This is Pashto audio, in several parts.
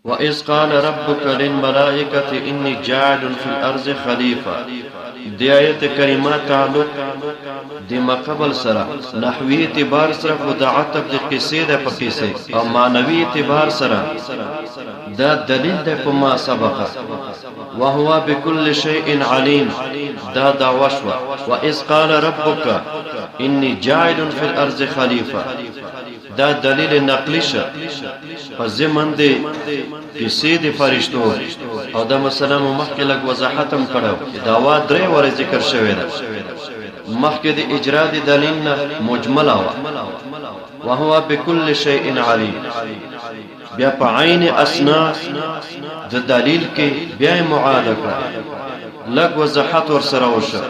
وَإِذْ قَالَ رَبُّكَ لِلْمَلَائِكَةِ إِنِّي جَاعِلٌ فِي الْأَرْضِ خَلِيفَةً. د آیت کریمه تعلق د مقبل سره نحوی اعتبار سره خو د عطف د قصې ده په قصې، او معنوي اعتبار سره دا دلیل ده په ما سبقه. وهو بكل شيء عليم، دا دعوه شوه. وَإِذْ قَالَ رَبُّكَ إِنِّي جَاعِلٌ فِي الْأَرْضِ خَلِيفَةً، دا دلیل نقلی شه په ضمن دی قصې د فرشتو. او دا مسله مو مخکې لږ وضاحت هم کړو چې دعوا درې ورې ذکر شوې ده. مخکې د اجرا د دلیل نه مجمله وه، وهو بكل شيء علیم. بیا په عین اسنا د دلیل کې بیا یې معاده کړه، لږ وضاحت ورسره وشه.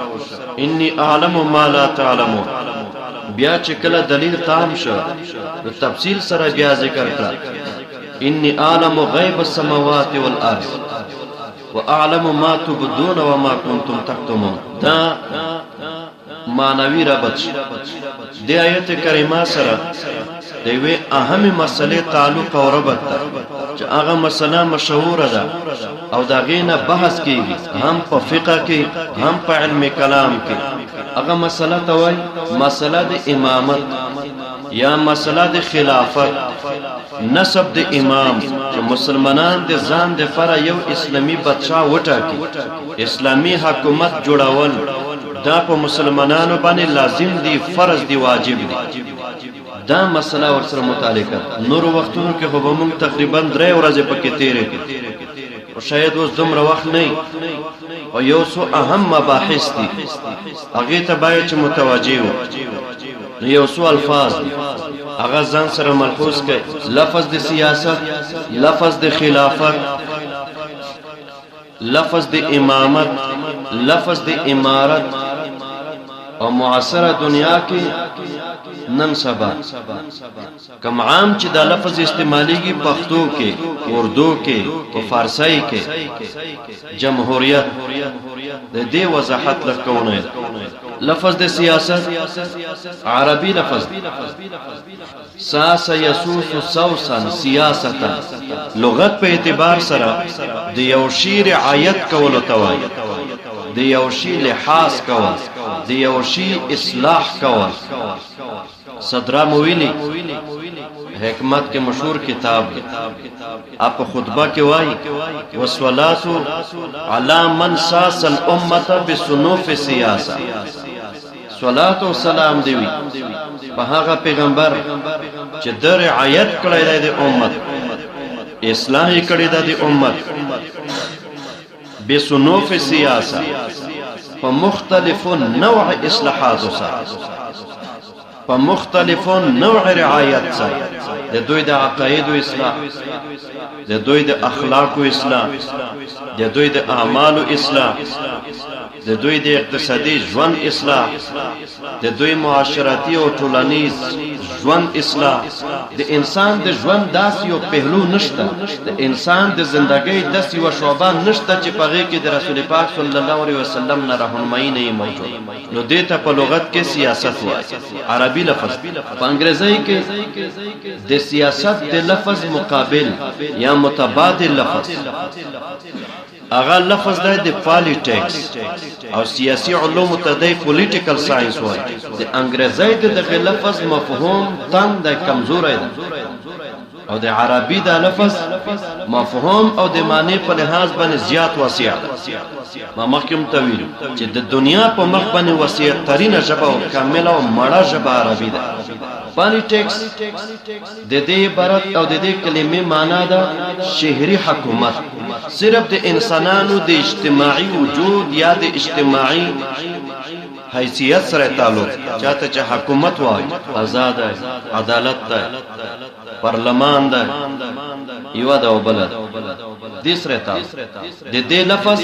انی اعلم ما لا تعلمون. بیا چې کله دلیل تام شو نو تفصیل سره بیا ذکر کړه، انی اعلم غیب السماوات والارض واعلم ما تبدون وما كنتم تكتمون. دا معنوي ربط شو. د آیت کریمه سره د یوې اهمې مسلې تعلق او ربط ده چې هغه مسله مشهوره ده او د هغې نه بحث کیږي هم په فقه کې هم په علم کلام کې. هغه مسله ته وایي مسله د امامت یا مسله د خلافت، نسب د امام، چې مسلمانان د ځان د پاره یو اسلامي بادشاه وټاکي. اسلامي حکومت جوړول دا په مسلمانانو باندې لازم دی، فرض دی، واجب دی. دا مسله ورسره متعلقه ده. نورو وختونو کې خو به موږ تقریبا درې ورځې پکې تېرې کړو، خو شاید اوس دومره وخت نه وي. او یو څو اهم مباحث دي، هغې ته باید چې متوجه وو. نو یو څو الفاظ دي هغه ځان سره ملحوظ کړئ. لفظ د سیاست، لفظ د خلافت، لفظ د امامت، لفظ د امارت. او معاصره دنیا کې نن سبا کم عام چې دا لفظ استعمالیږي پښتو کې، اردو کې او فارسی کې، جمهوریت، د دې وضاحت لکونه. لفظ د سیاست عربي لفظ ساس یسوس سوسا سیاستا، لغت په اعتبار سره د یو شی رعایت کولو ته وایي، د یو شی لحاظ کول، د یو شی اصلاح کول. صدرا مو ویلي حکمت کې مشهور کتاب دی، اپ خطبه کې وایي والصلاة علی من ساس الامه بصنوف سیاسه. صلات او سلام دی وي په هغه پیغمبر چې د رعایت کړی دی د امت، اصلاح یې کړی دی د امت بصنوف سیاسه، په مختلفو نوع اصلاحاتو سره، په مختلفو نوع رعایت سره، د دوی د عقایدو اصلاح، د دوی د اخلاقو اصلاح، د دوی د اعمالو اصلاح، د دوی د اقتصادي ژوند اصلاح، د دوی معاشرتي او ټولنیز ژوند اصلاح. د انسان د ژوند داسې یو پهلو نشته، د انسان د زندګۍ داسې یوه شعبه نشته چې په هغې کې د رسول پاک صلی الله علیه وسلم نه رهنمایي نه موجوده. نو دې ته په لغت کې سیاست وایي، عربي لفظ. په انګریزۍ کې د سیاست د لفظ مقابل یا متبادل لفظ هغه لفظ دی د پالیټیکس، او سیاسي علومو ته دی پولیټیکل ساينس وایي. د انګریزۍ د دغه لفظ مفهوم تنګ دی، کمزوری دی، او د عربي دا لفظ مفهوم او د معنی په لحاظ باندې زیات وسیع ده. ما مخکې هم ته ویلو چې د دنیا په مخ باندې وسیع ترینه ژبه او کامله او مړه ژبه عربي ده. پالیټیکس د دې عبارت او د دې کلمې معنا ده شهري حکومت، صرف د انسانانو د اجتماعي وجود یا د اجتماعي حیثیت سره تعلق. چاته چې حکومت وایي، قضا ده، عدالت ده، پارلمان ده، یوه ده او بله ده، دې سره تعلق. د دې لفظ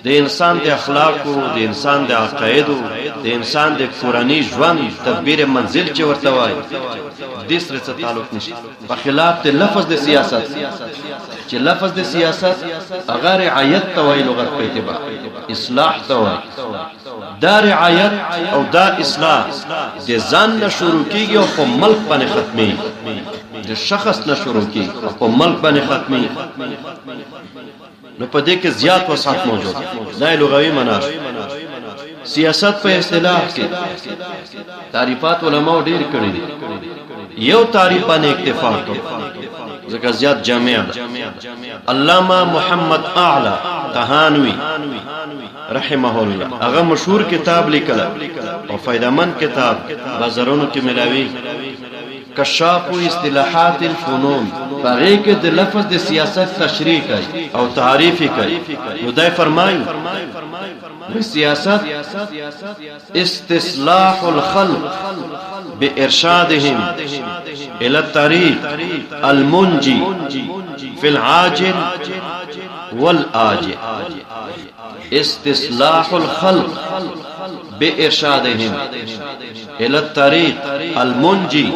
د انسان د اخلاقو، د انسان د عقایدو، د انسان د کورني ژوند تدبیر منزل چې ورته وایي، دې سره څه تعلق نشته. په خلاف د لفظ د سیاست چې لفظ د سیاست هغه رعایت ته وایي، لغت په اعتبار اصلاح ته وایي. دا رعایت او دا اصلاح د ځان نه شروع کیږي او په ملک باندې ختمېږي. د شخص نه شروع کی او په ملک باندې ختمي، نو په دې کې زیات وسعت موجود. دا لغوي معنا. سیاست په اصطلاح کې تعریفات علماو ډیر کړی دي، یو تعریف باندې اکتفا کوو ځکه زیات جامع ده. علامه محمد اعلی تهانوی رحمه الله هغه مشهور کتاب لیکل او فائدمن کتاب، بازارونو کې ملاوي، کشاف اصطلاحات الفنون. هغه کې د لفظ د سیاست تشریح کوي او تعریف کوي. نو دای فرمایي، سیاست استصلاح الخلق بإرشادهم إلى الطريق المنجي في العاجل والآجل. استصلاح الخلق بإرشادهم إلى الطريق المنجي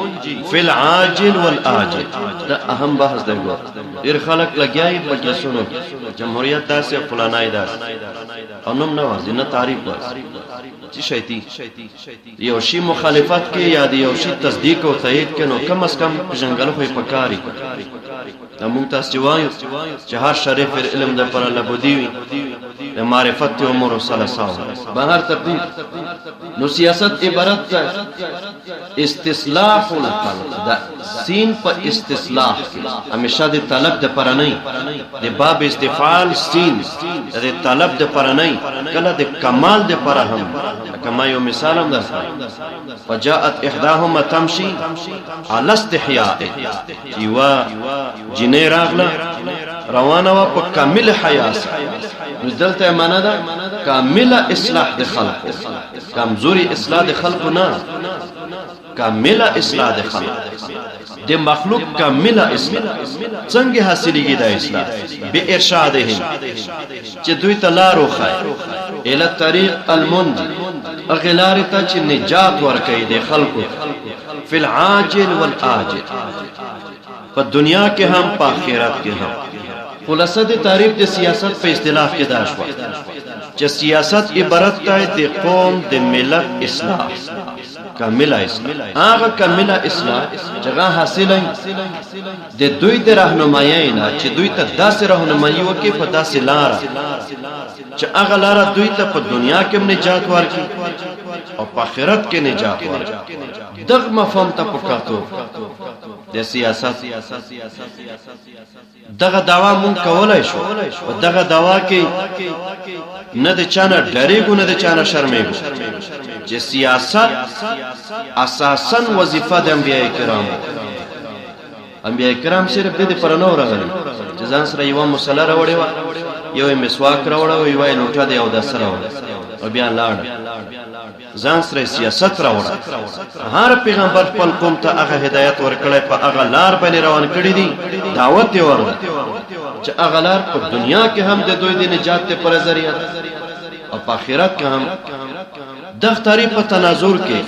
في العاجل والآجل. دا اهم بحث دی. ګور، ډیر خلک لګیای مجلسونو، جمهوریت داسې، فلانای داسې، او نوم نه وازي نه تعریف وازي چې شیتی یو شی مخالفت کې یا د یو شی تصدیق او تایید کې، نو کم از کم پژنګل خو پکاري. دا مونږ تاسو وایو چې هر شریف علم د پر لبودی وي د معرفت امور ثلاثه. بهر تقدیر، نو سیاست عبارت ده استصلاح الخلق. دا سین په استصلاح کې همیشه د طلب د پر نه، د باب استفعال سین د طلب د پر نه، کله د کمال د پر هم. کما یو مثال هم ده، فجاءت احداهما تمشي على استحياء، یوا جنې راغله روانه وا په کامل حیا سره. نو دلته معنا ده کامله اصلاح د خلقو، کمزوري اصلاح د خلقو نه، کامله اصلاح د خلق، د مخلوق کامله اصلاح څنګه حاصلېږي؟ دا اصلاح به ارشادهم، چې دوی ته لار وښایي، اله طریق المنجي، هغې لارې ته چې نجات ورکوي د خلکو، فی العاجل والآجل، په دنیا کې هم، په آخرت کې هم. خلاصه د تعریف د سیاست په اصطلاح کې دا شوه چې سیاست عبارت دی د قوم د ملت اصلاح، کامله اصلاح، هغه کامله اصلاح چې هغه حاصله د دوی د راهنمایۍ نه، چې دوی ته داسې راهنمایي وکړي په داسې لاره چې هغه لاره دوی ته په دنیا کې نجات ورکړي او په آخرت کې نجات ورکړي. دغه مفهوم ته پکاتو د سیاست دغه دعوا مونږ کولای شو. په دغه دعوا کې نه د چانه ډریګو، نه د چانه شرمېږو چې سیاست اساسا وظیفه د انبیای کرامو. انبیای کرام صرف د دې پر نه ورغلي چې ځان سره یو مصلی راوړی و، یو مسواک راوړی و، یو لوټه دی او د سره او بیا لاړ. ځان سره سیاست راوړ. هر پیغمبر خپل قوم ته هغه هدایت ورکړی، په هغه لار باندې روان کړی دي، دعوت یې ورکړ چې هغه لار په دنیا کې هم د دوی د نجات پر ذریعہ او په آخرت کې هم. د تعریف په تناظر کې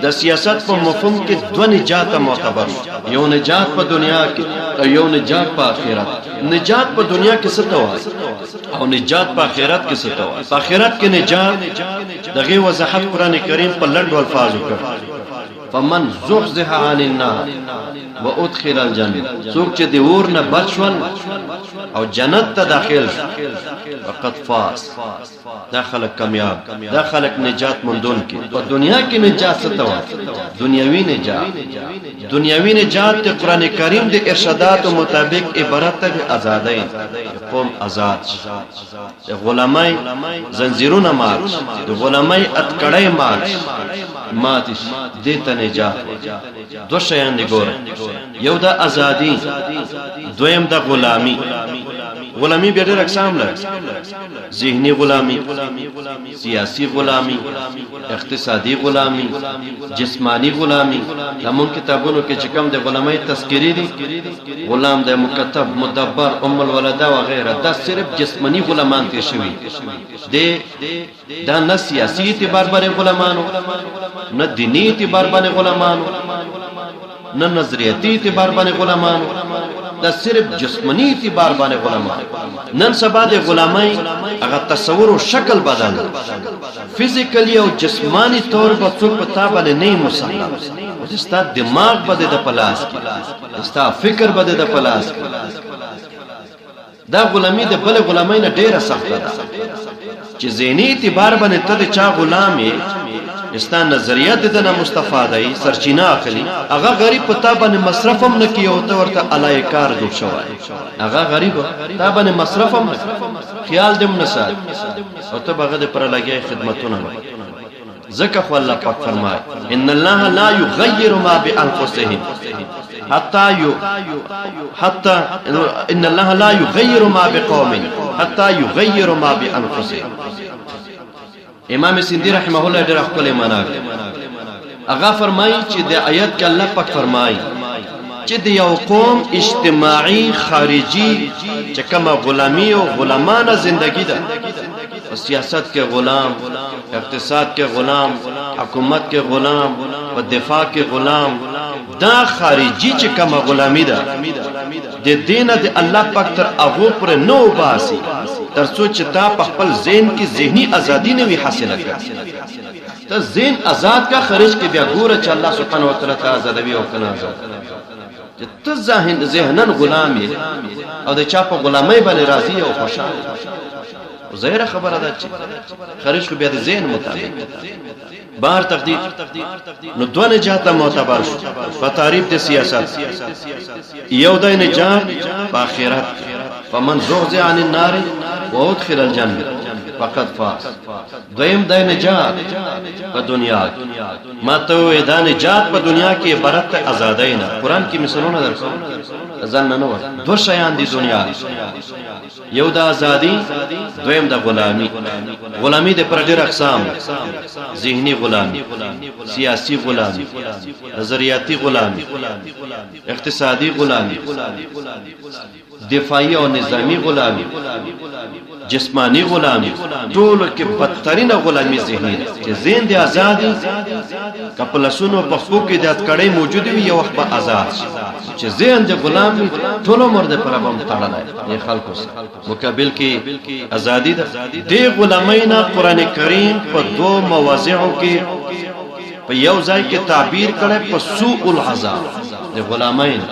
د سیاست په مفهوم کې دوه نجات معتبر، یو نجات په دنیا کې او یو نجات په آخرت. نجات په دنیا کې څه ته وایي او نجات په آخرت کې څه ته وایي؟ په آخرت کې نجات دغه وضاحت قران کریم په لنډو الفاظو کړ، فمن زحزح عن النار وادخل الجنه، څوک چې د اور نه بچ شول او جنت ته داخل شو، فقد فاز، دا خلک کامیاب، دا خلک نجات مندون کې. په دنیا کې نجات څه ته وایي؟ دنیوي نجات، دنیوي نجات د قران کریم د ارشاداتو مطابق عبارت ده د ازادۍ. قوم آزاد شي، د غلامۍ زنجیرونه مات شي، د غلامۍ اتکړۍ مات شي، مات شي، دې ته نجات. دو شیان دی ګوره، یو د ازادي، دویم د غلامی. غلامی بیا ډېر اقسام لري، ذهني غلامی، سیاسي غلامی، اقتصادي غلامی، جسمانی غلامی. زمون کتابونو کې چې کوم د غلامۍ تذکری دي، غلام د مکتب، مدبر، ام الولده و غیره، دا صرف جسمانی غلامان تیر شوي دي. دا نه سیاسي اعتبار باندې غلامانو، نه دینی اعتبار باندې غلامانو، نه نظریاتي اعتبار باندې غلامانو، دا صرف جسمانی اعتبار باندې غلامان. نن سبا د غلامۍ هغه تصور او شکل بدل، فزیکلی او جسمانی طور به څوک په تا باندې نه مسلط. ستا دماغ به د په لاس کې، ستا فکر به د په لاس کې. دا غلامی د بل غلامۍ نه ډیره سخته ده چې ذهني اعتبار باندې ته د چا غلام یې، ستا نظریه د ده نه مستفاده یې، سرچینه اخلي. هغه غریب په تا باندې مصرف هم نه کوي او ته ورته علای کار جوړ شوی. هغه غریب تا باندې مصرف هم نه کوي، خیال دې هم نه ساتي او ته به هغه دې پر لګیا خدمتونه وایي. ځکه خو الله پاک فرمایي ان الله لا یغیر ما بانفسهم حتى حتى ان الله لا يغير ما بقوم حتى يغير ما بانفسهم. امام سندی رحمه الله ډېر ښکلی معنا کوي. هغه فرمایي چې د آیت کې الله پاک فرمایي چې د یو قوم اجتماعي خارجي چې کومه غلامی او غلامانه زندگی ده، په سیاست کې غلام، اقتصاد کې غلام، حکومت کې غلام، په دفاع کې غلام، دا خارجي چې کومه غلامی ده د دینه د الله پاک تر هغو پورې نه وباسي تر څو چې تا په خپل ذهن کې ذهني ازادي نه وي حاصله کړې. ته ذهن آزاد کا خارج کې بیا ګوره چې الله سبحانه وتعالی ته آزادوي او کنه آزاد. چې ته ذهناً غلام یې او د چا په غلامۍ باندې راضي او خوشحال. ظاهره خبره ده چې خارج خو بیا د ذهن مطابق بار تقدیر. نو دوه نجات معتبر شو په تعریف د سیاست، یو د نجات په آخرت، فمن زحزح عن النار وادخل الجنه فقد فاز. دویم د نجات په دنیا کې، ما ته وې دا نجات په دنیا کې عبارت ته ازادۍ نه. قرآن کې مثالونه درکوم ځان نه وای. دوه شیان دي دنیا، یو د ازادي، دویم د غلامی. غلامی د پر ډېر اقسام، ذهني غلامی، سیاسي غلامی، نظریاتي غلامی، اقتصادي غلامی، دفاعي او نظامی غلامی، جسمانی غلامی. ټولو کې بدترینه غلامی ذهني ده چې ذهن دې ازاد وي، که په لاسونو په پښو کې د هتکړۍ موجود وي یو وخت به ازاد شي. چې ذهن دې غلام وي ټول عمر دې پر بم تړلی دې خلکو سره. مقابل کې ازادي ده. دې غلامۍ نه قرآن کریم په دوو مواضعو کې په یو ځای کې تعبیر کړی په سوء العذاب د غلامۍ نه،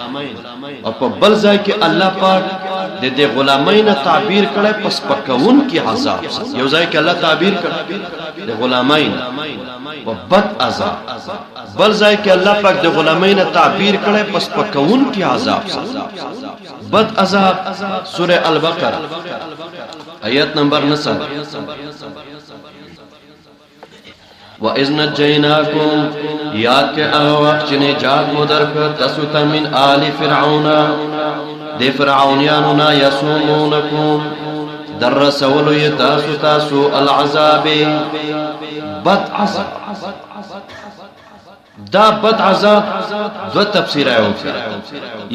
او په بل ځای کې الله پاک د دې غلامۍ نه تعبیر کړی په سپکوونکي عذاب سره. یو ځای کې الله تعبیر کړی د غلامۍ نه په بد عذاب، بل ځای کې الله پاک د غلامۍ نه تعبیر کړی په سپکوونکي عذاب سره. بد عذاب سوره البقره آیت نمبر 9. وَإِذْ نَجَّيْنَاكُمْ، یاد کې هغه وخت چې نجات مو درکړ تاسو ته من آل فرعون، د فرعونیانو نه، یسومونکم، در رسولو یې تاسو ته سوء العذاب، بد عذاب. دا بد عذاب دو تفسیر وکړه،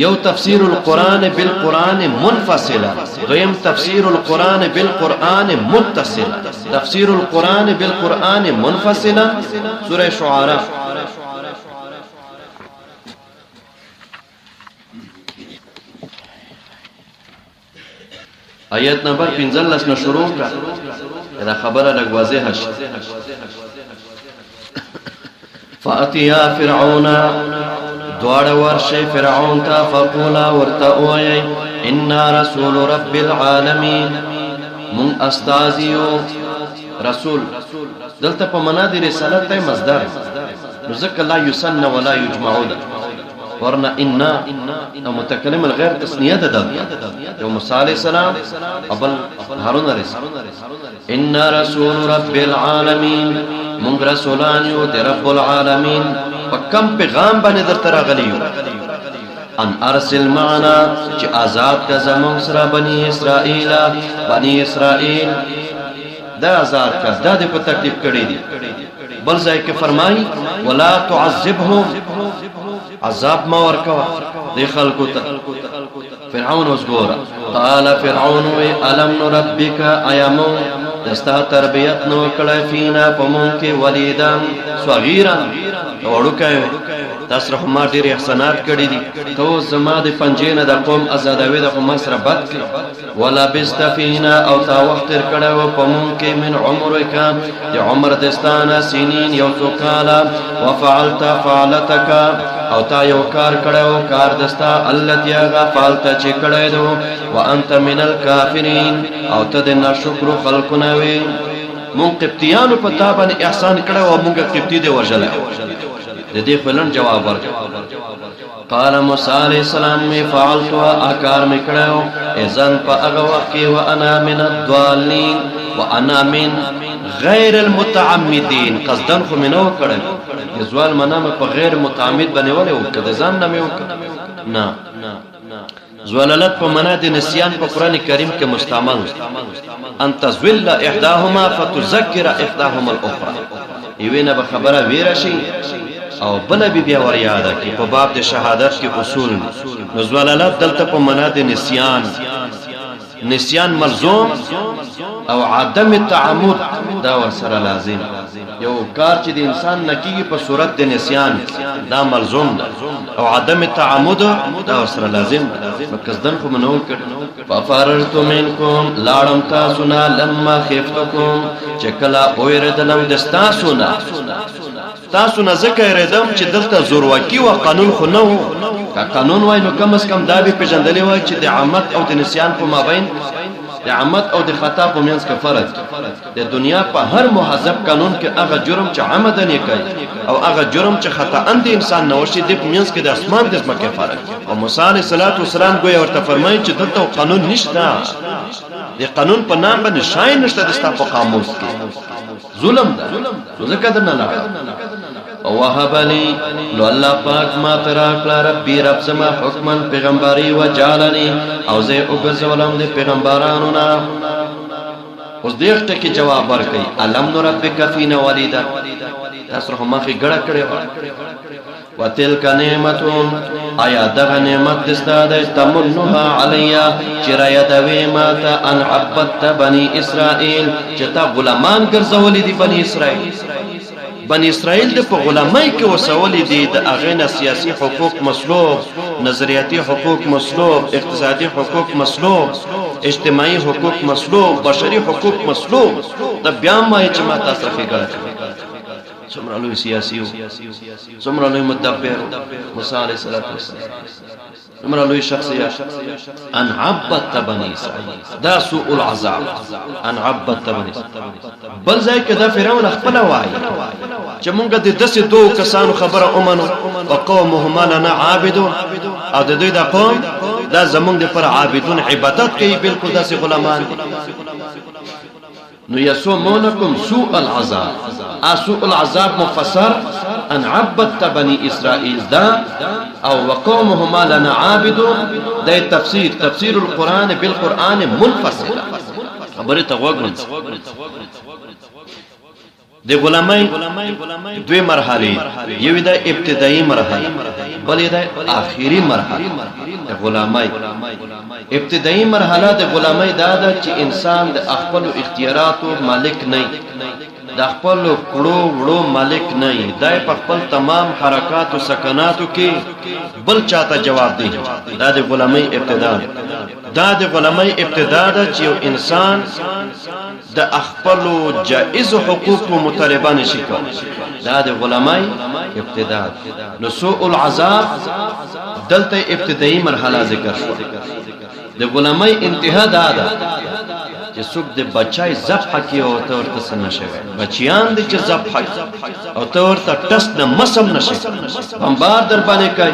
یو تفسیر القرآن بالقرآن منفصلا، دویم تفسیر القرآن بالقرآن متصلا. تفسیر القرآن بالقرآن منفصلا سورہ شعراء آیت نمبر 15 نه شروع کړه، دا خبره لږ واضحه شي. فأتیا فرعون، دواړه ورشئ فرعون ته، فقولا، ورته ووایئ انا رسول رب العالمین، مونږ استازي یو. رسول دلته په معنا د رسالت ته مصدر، نو ځکه لا یثنی ولا یجمع ده، ورنه انا او متکلم الغیر تثنیه ده. دلته یو موسی علیه السلام او بل هارون علیه السلام. انا رسول رب العالمین، مونږ رسولان یو د رب العالمین. په کم پیغام باندې درته راغلي یو؟ ان ارسل معنا، چې آزاد که زمونږ سره بني اسرائیل، بني اسرائیل دا آزاد کا، دا دې په تکلیف کړی دي. بل ځای کې فرمایي ولا تعذبهم، عذاب ما ورکوه دې خلکو ته. فرعون اوس ګوره، قال فرعون وی الم نربک، آیا مونږ د ستا تربیت نو کړی فینا په مونږ کې ولیدا صغیرا، ته وړوکی وې، تا سره خو ما ډېر احسانات کړي دي، ته اوس زما د پنجې نه د قوم ازادوې، د خو ما سره بد کړي. ولبست فینا، او تا وخت تېر کړی و په مونږ کې، من عمرک، د عمر د ستا نه، سنین، یو څو کاله، وفعلت فعلتک، او تا یو کار کړی و کار د ستا، التي، هغه، فعلت، چې کړی دی، وانت من الکافرین، او ته د ناشکرو خلکو نه وې. مونږ قبطیانو په تا باندې احسان کړی او مونږ قبطي دی وژلی. د دې خو لنډ جواب ورکړ. قال موسی علیہ السلام می فعلت، اکار می کړو، اذن، په هغه وخت کې، وانا من الضالین وانا من غیر المتعمدین، قصدن خو مې نه وکړل. د زوال معنا مې په غیر متعمد باندې ولې وکړه؟ د ځان نه مې وکړه نه. زوالت په معنا د نسیان په قران کریم کې مستعمل، ان تزول احداهما فتذكر احداهما الاخرى، یوې نه به خبره ویره شي او بل به بیا ور یاده کی. په باب د شهادت کې اصول. نو زوالت دلته په معنا د نسیان، نسیان ملزوم او عدم تعمد دا ورسره لازم. یو کار چې د انسان نکیږي په صورت د نسیان، دا ملزوم ده او عدم تعمد دا ورسره لازم ده. قصدن خو منو کړ. ففررت منکم، لاړم تاسو نه، لما خفتکم، چې کله اوریدلم د تاسو نه. تاسو نه ځکه یریدم چې دلته زورواکي او قانون خو نه وو. که قانون وای نو کم از کم دا به پیژندلې وای چې د عمد او د نسیان په مابین، د عمد او د خطا په منځ کې فرق. د دنیا په هر مهذب قانون کې هغه جرم چې عمدن یې کوي او هغه جرم چې خطا د انسان نه وشي، د منځ کې د اسمان د ځمکې فرق. او موسی علیه السلام ګویا ورته فرمایي چې دلته قانون نشته، د قانون په نام باندې شای نشته د ستا په قاموس کې، ظلم ده، نو ځکه درنه لاړم. وهب لي، نو الله پاک ما ته راکړه، ربي، رب زما، حکما، پیغمبري، وجعلني، او زه وګرځولم د پیغمبرانو نه. اوس دې ټکي جواب ورکړي: الم نربک فینا ولیدا، تاسو خو مخې ګړه کړې وه. وتلک نعمت، آیا دغه نعمت دستا ده، تمنها علیا، چې را یادوې ما ته، ان عبدت بني اسرائیل، چې تا غلامان ګرځولې دي بني اسرائیل؟ بني اسرائیل د په غلامۍ کې وسولې دي، د هغې نه سیاسي حقوق مسلوب، نظریاتي حقوق مسلوب، اقتصادي حقوق مسلوب، اجتماعي حقوق مسلوب، بشري حقوق مسلوب، ته بیا هم وایې چې ما تاسو سره ښېګڼه کړې. څومره لوی سیاسي و، څومره لوی مدبر موسی علیه السلام، څومره لوی شخصیت. ان عبدت بني اسرائیل، دا سوء العذاب، ان عبدت بني. بل ځای کې دا فرعون خپل وایي چې مونږ د داسې دوو کسانو خبره ومنو، وقومهما لنا عابدون، او د دوی د قوم دا زمونږ لپاره عابدون، عبادت کوي، بالکل داسې غلامان دي. نو یسومونکم سوء العذاب، سوء العذاب مفسر ان عبدت بني اسرائیل دا او وقومهما لنا عابدون دا تفسیر، تفسیر القرآن بالقرآن منفصله. خبره ته غوږ. د غلامۍ دوی مرحلې، یو د ابتدایي مرحله، بلې د آخري مرحله. د غلامۍ ابتدایي مرحله د غلامۍ دا ده چې انسان د خپل اختیاراتو مالک نه، د خپل کړو وړو مالک نه دی، په خپل تمام حرکات او سکناتو کې بل چاته جواب دی. دا د غلامۍ ابتدا، دا د غلامۍ ابتدا ده چې یو انسان د خپل جائز حقوق مطالبه نشي کولی. دا د غلامۍ ابتدا. نو سوء العذاب دلته ابتدایي مرحله ذکر شو. د غلامۍ انتها دا ده چې څوک د بچای ذبح کوي او ته ورته څه نه شوی، بچیان دي چې ذبح او ته ورته ټس نه مسم نشي، بمبار در باندې کوي،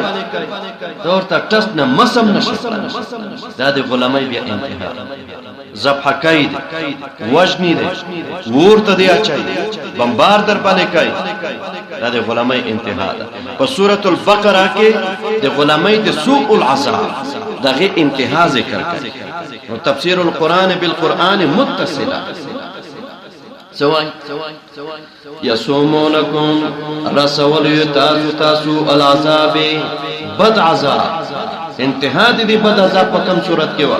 ته ورته ټس نه مسم نشي. دا د غلامۍ بیا انتها. ذبح کوي دی، وژني دی، ورته دی اچي، بمبار در باندې کوي، دا د غلامۍ انتها ده. په سورۃ البقره کې د غلامۍ د سوء العذاب دغه انتها ذکر کړي. نو تفسیر القرآن بالقرآن متصله سوای: یسومونکم، رسول تاسو تاسو، العذاب، بد عذاب. انتها د دې بد عذاب په کم صورت کې وه؟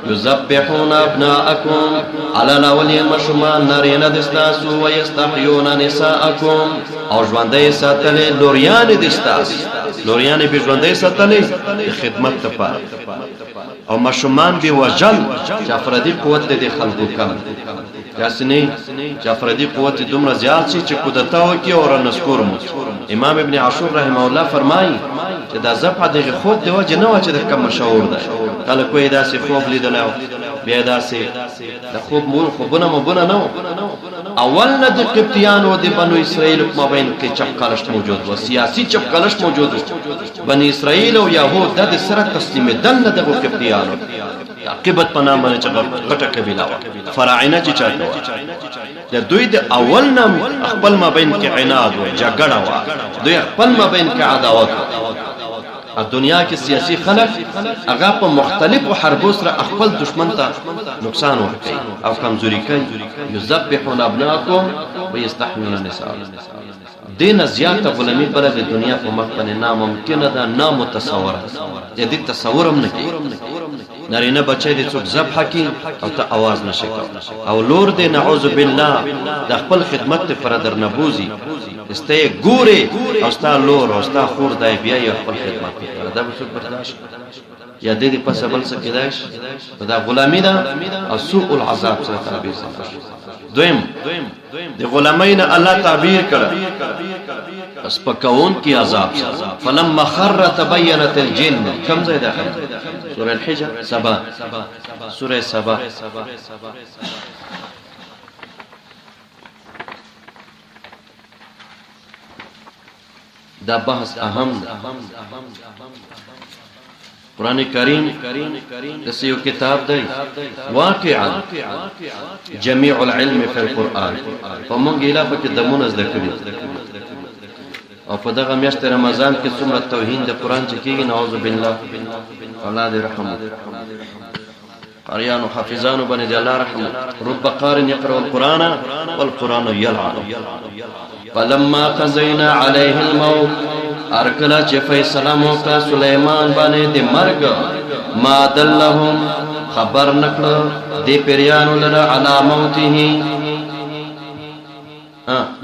یذبحون ابناءکم، حلالول یې ماشومان نارینه د ستاسو، ویستحیون نساءکم، او ژوندی یې ساتلې لوریانې د ستاسو، لوریانې بې ژوندی ساتلې د خدمت لپاره، او ماشومان بې وژل چې افرادي قوت د دې خلکو کم، داسې نه چې افرادي قوت یې دومره زیات شي چې کودتا وکړي او رانسکور مو. امام ابن عاشور رحمه الله فرمایي چې دا ذبح دغې خوب د وجې نه وه چې د کم مشهور دی، خلک وایي داسې خوب لیدلی و، بیا داسې د خوب خوبونه مبونه نه وو. اول نه د قبطیانو د بنو اسرائیل په مابین کې چپکالښت موجود و، سیاسي چپکالښت موجود و. بني اسرائیل او یهود د سره تسلیمېدل نه دغو قبطیانو قبط په نام باندې چې غټه قبیله وه، فراعنه چې چاته وه، د دوی د اول نام خپل مابین کې عناد و، جګړه وه، دوی خپل مابین کې عداوت و. دنیا کې سیاسي خلک هغه په مختلفو حربو سره خپل دشمن ته نقصان ورکوي او کمزوري کوي. یذبحون ابناکم ویستحیون نساءکم. دې نه زیاته غلامي بله د دنیا په مخ باندې ناممکنه ده، نامتصوره ده، د دې تصور هم نه کېږي. نارینه بچی دې څوک ذبح کړي او ته اواز نه شې کولی، او لور دې نعوذ بالله د خپل خدمت لپاره درنه بوځي، ستا یې ګورې او ستا لور او ستا خور دا یې بیا یې خپل خدمت لپاره، دا به څوک برداشت یا دې دې پسه بل څه کېدای شي؟ دا غلامي ده او سوء العذاب سره تعبیر ذکر شو. دویم د غلامۍ نه الله تعبیر کړه سپکون کی عذاب سره، فلما خر تبینت الجن. کم ځای ده؟ سوره الحجر، سبا، سوره سبا. دا بحث اهم ده. قرآن کریم داسې یو کتاب دی واقعا جميع العلم فی القرآن، په مونږ یې لا پکې دمونه زده کړي، او په دغه میاشت رمضان کې څومره توهین د قرآن چې کېږي، نعوذ بالله، الله دې رحم وکړي. قاریانو حافظانو باندې د الله رحم. رب قار يقرأ القرآن والقرآن يلعن. فلما قضينا عليه الموت، ارکلا چې فیصله مو کړه سلیمان باندې د مرګ، ما دلهم، خبر نکړه د پیریانو لره علی موته.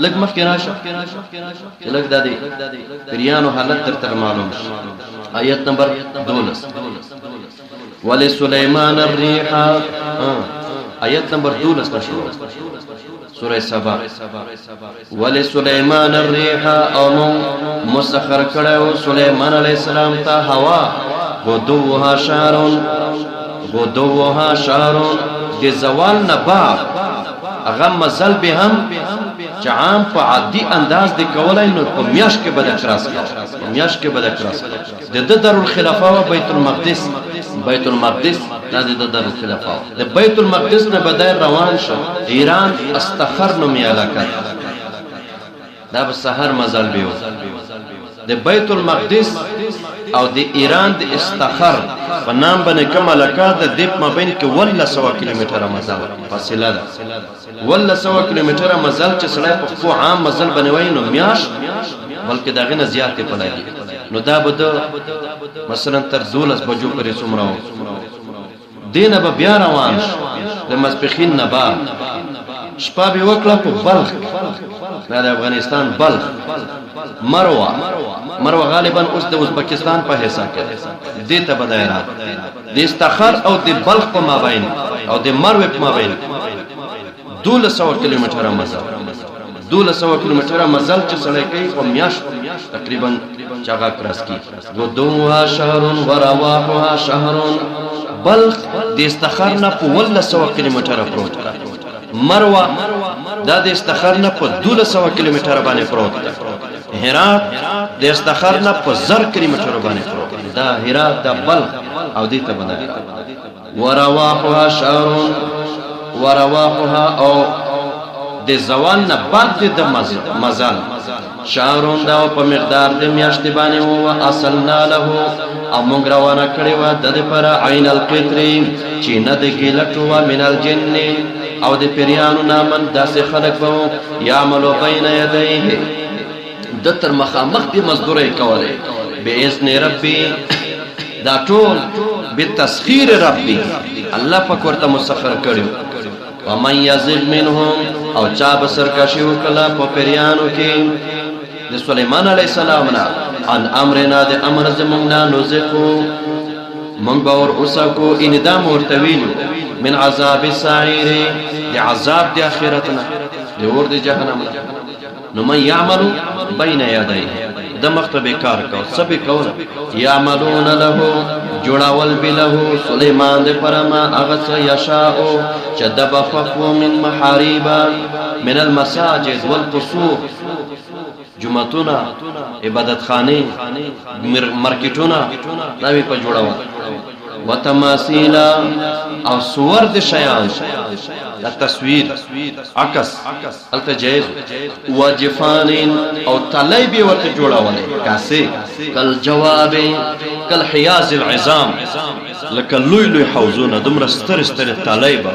لږ مخکې راشه چې لږ د دې پیریانو حالت درته معلوم شي. آیت نمبر 12، ولسلیمان الريح. آیت نمبر 12 نه شروع، سوره سبا. ولسلیمان الريح، او مسخر کړو سلیمان علی السلام ته هوا، غدوها شهر، غدوها شهر، د زوال نه بعد هغه مزل به هم چې عام په عادي انداز د کولای نو په میاشت کې به د کراس کاوه، په میاشت کې به د کراس کاوه. د ده دارالخلافه وه بیت المقدس، بیت المقدس دا د ده دارالخلافه وه. د بیت المقدس نه به دی روان شو ایران، استخر نومې علاقه ده، دا به سحر مزل به و. د بیت المقدس او د ایران د استخر په نام باندې کوم علاقه ده، د په مابین کې 1100 کیلومتره مزل فاصله ده. 1100 کیلومتره مزل چې سړی په خپو عام مزل باندې وایي نو میاشت بلکې د هغې نه زیات یې په لګي. نو دا به د مثلا تر 12 بجو پورې څومره و، دې نه به بیا روان شو د ماسپښین نه بعد شپه به وکړه په بلخ، دا د افغانستان بلخ، مروه، مروه غالبا اوس د ازبکستان په حصه کې دې ته به دی راغی. د استخر او د بلخ په مابین او د مروې په مابین 1200 کیلومتره مزل، 1200 کیلومتره مزل چې سړی کوي په میاشت تقریبا چې هغه کراس کړي. غدوها شهر ورواحها شهر، بلخ د استخر نه په 1100 کیلومتره پروت ده، مروه دا د استخر نه په 1200 کیلومتره باندې پروت ده، هرات د استخر نه په 1000 کیلومتره باندې پروت ده. دا هرات، دا بلخ او دې ته به ورواحها شهر ورواحها، او د زوال نه بعد د مزل شهرون، دا په مقدار د میاشتې باندې وو. اصلنا له، او مونږ روانه کړې وه د دې پر عین القطر چې نه د ګیلټو وه من الجن، او د پیریانو نامن داسې خلک به وو یعملو بین یدیه، د تر مخامخ به مزدورۍ کولې باذن ربي، دا ټول بتسخیر ربی، الله پاک ورته مسخر کړیو. ومن یزغ منهم، او چا به سرکشي وکړه په پیریانو کې د سلیمان علیه السلام نه، عن امرنا، د امر زمونږ نه، نزقو، مونږ به ور اوسکو، ان دا مو ورته ویلو، من عذاب السعیر، د عذاب د آخرت نه، د اور د جهنم نه. نو من یعمل بین یدیه، د مخته به کار کو، څه به کول؟ یعملون له، جوړول به له سلیمان د پرما هغه څه یشاء چې د به خوښ وو، من محاریبا، من المساجد والقصور، جوماتونه، عبادتخانې، مارکیټونه دا به په جوړول، وتماثیل او صور د شیان، دا تصویر عکس هلته جایز، وجفان او تلی به ورته جوړولې، کاسې، کل جواب کل حیاز العظام، لکه لوی لوی حوضونه، دومره سترې سترې تلی به،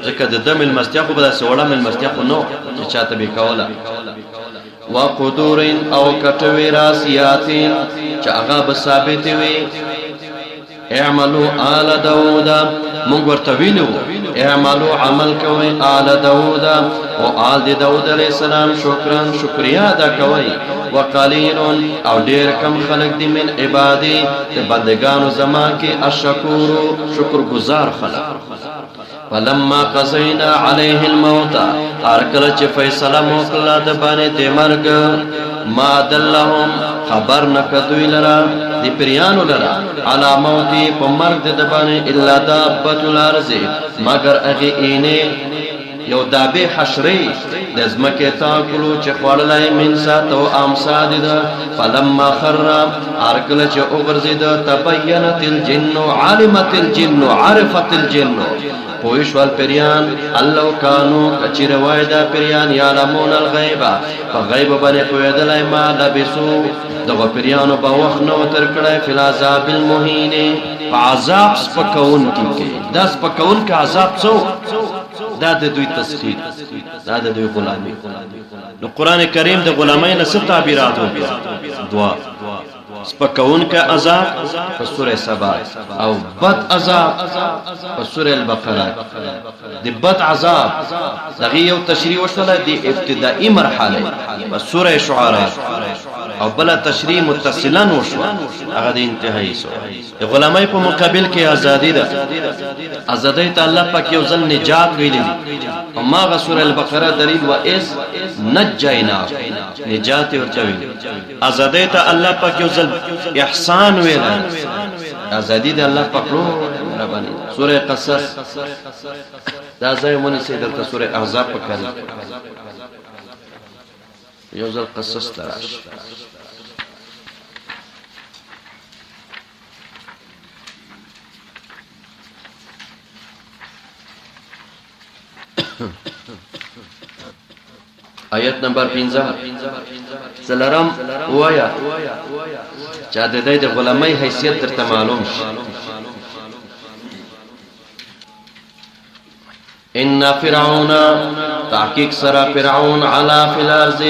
ځکه د ده مېلمستیا خو به داسې وړه مېلمستیا خو نه وه چې چاته به یې کوله. وقدور او کټوي راسیات چې هغه به ثابتې وي. اعملوا آل داود، مونږ ورته ویلو اعملوا، عمل کوئ، آل داود، او آل د داود علیه السلام، شکرا، شکریا ادا کوئ. وقلیل، او ډیر کم خلق دي، من عبادی، د بندگانو زما کې، الشکور، شکر گزار خلق. فلما قضینا علیه الموت، هر کله چې فیصله مو کړله د باندې د مرګ، ما دلهم، خبر نه کدوی لره، د پریانو لره، علی موتی، په مرګ د باندې، الا دابة الارض، مګر هغې اینې، یو دابې حشرې د ځمکې، تاکلو، چې خوړلی، من ساته امسا ده. فلما خر، هر کله چې وغورځېده، تبینت الجن، علمت الجن، عرفت الجن، پوه شول پریان، الله کانو، کچېرې وای دا پریان، یعلمون الغیب، په غیب باندې پوهېدلی، ما لبسو، دغه پریانو به وخت نه و تر کړی، فی العذاب المهین، په عذاب سپکوونکي کې. دا سپکوونکی عذاب څه؟ دا د دوی تسخیر، دا د دوی غلامي. نو قرآن کریم د غلامۍ نه څه تعبیرات وکړه؟ دوا سپکوونکی عذاب په سوره سبا او بد عذاب په سوره البقره. د بد عذاب دغه یو تشریح وشوله د ابتدایي مرحله په سوره شعراء، او بل تشریح متصلا وشوه هغه د انتهایی سوره. د غلامۍ په مقابل کې ازادي ده. ازادۍ ته الله پاک یو ځل نجات ویلی دي، او ماغه سوره البقره دلیل و اذ نجینا، نجات ورته ویلی. ازادۍ ته الله پاک یو ځل احسان ویلی. ازادي د الله پاک لوی مهرباني. سوره قصص دا ځای ونیسئ، دلته سوره احزاب پکار، یو ځل قصص ته راشي. آیت نمبر 5 څلرم وایا چې د دې د غلامۍ حیثیت درته معلوم شي. ان فرعون، تحقیق سره فرعون، علا فی الارض،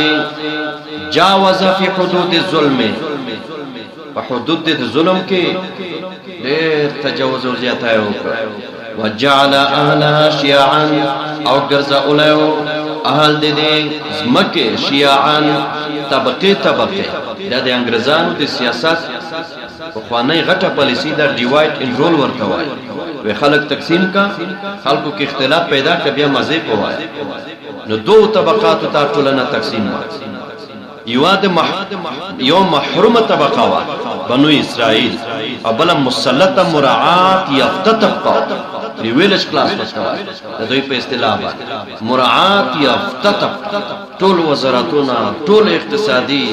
جاوز فی حدود الظلم، په حدود د ظلم کې ډېر تجاوز او زیاتی وکړ. وجعل اهلها شیعا، او ګرځولی اهل د دې ځمکې شیعا، طبقې طبقې. دا د انګرېزانو د سیاست پخوانۍ غټه پالیسي ده، ډیوایډ انډ رول ورته وایي. وی خلک تقسیم کا، خلکو کې اختلاف پیدا کا، بیا مزه په وایي. نو دوو طبقاتو ته ټولنه تقسیم وه. یوه د یو محرومه طبقه وه، بنو اسرائیل، او بله مسلطه مراعات یافته طبقه وه، پریویلج کلاس ورته وایي د دوی په اصطلاح باندې، مراعات یافته طبقه، ټول وزارتونه، ټول اقتصادي